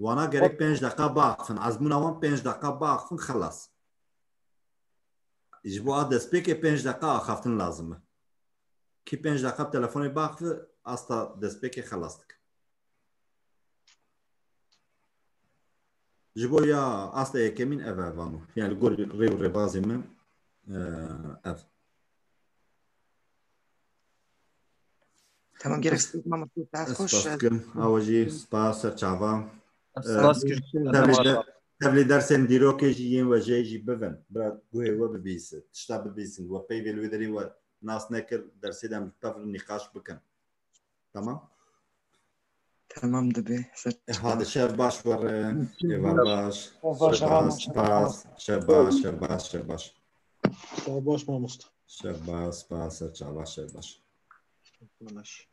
Wana gerek pênc deqa biaxifin. Ezmûna wan pênc deqa biaxifin, xelas. Ji bo a destpêkê pênc deqa axaftin lazim e. Kî pênc deqa telefonê biaxife, asta destpêkê xelas dike. Ji bo ya asta yekemîn ev e vano. Yani li gor rê û rêbazê min, e, ev. Tamam, gerek spas, mamoste, te Ez xoş. spas dikim. Awa jî spas, ser çava. Spas kir. Tevlî de-, tevlî dersên dîrokê jî yên wejeyê jî bivin. Bira guhê we bibîse. Tişta bibîsin. We peyvê li wê derê we nas nekir. Dersê de em li tev nîqaş bikin. Tamam? Tamam dibe. Ser E, hadi şev baş were. Êvar baş. Şev baş, Şev baş, spas. Şev baş, şev baş, şev baş. Şev baş mamoste. Şev baş, spas, ser çava, şev baş. Baş.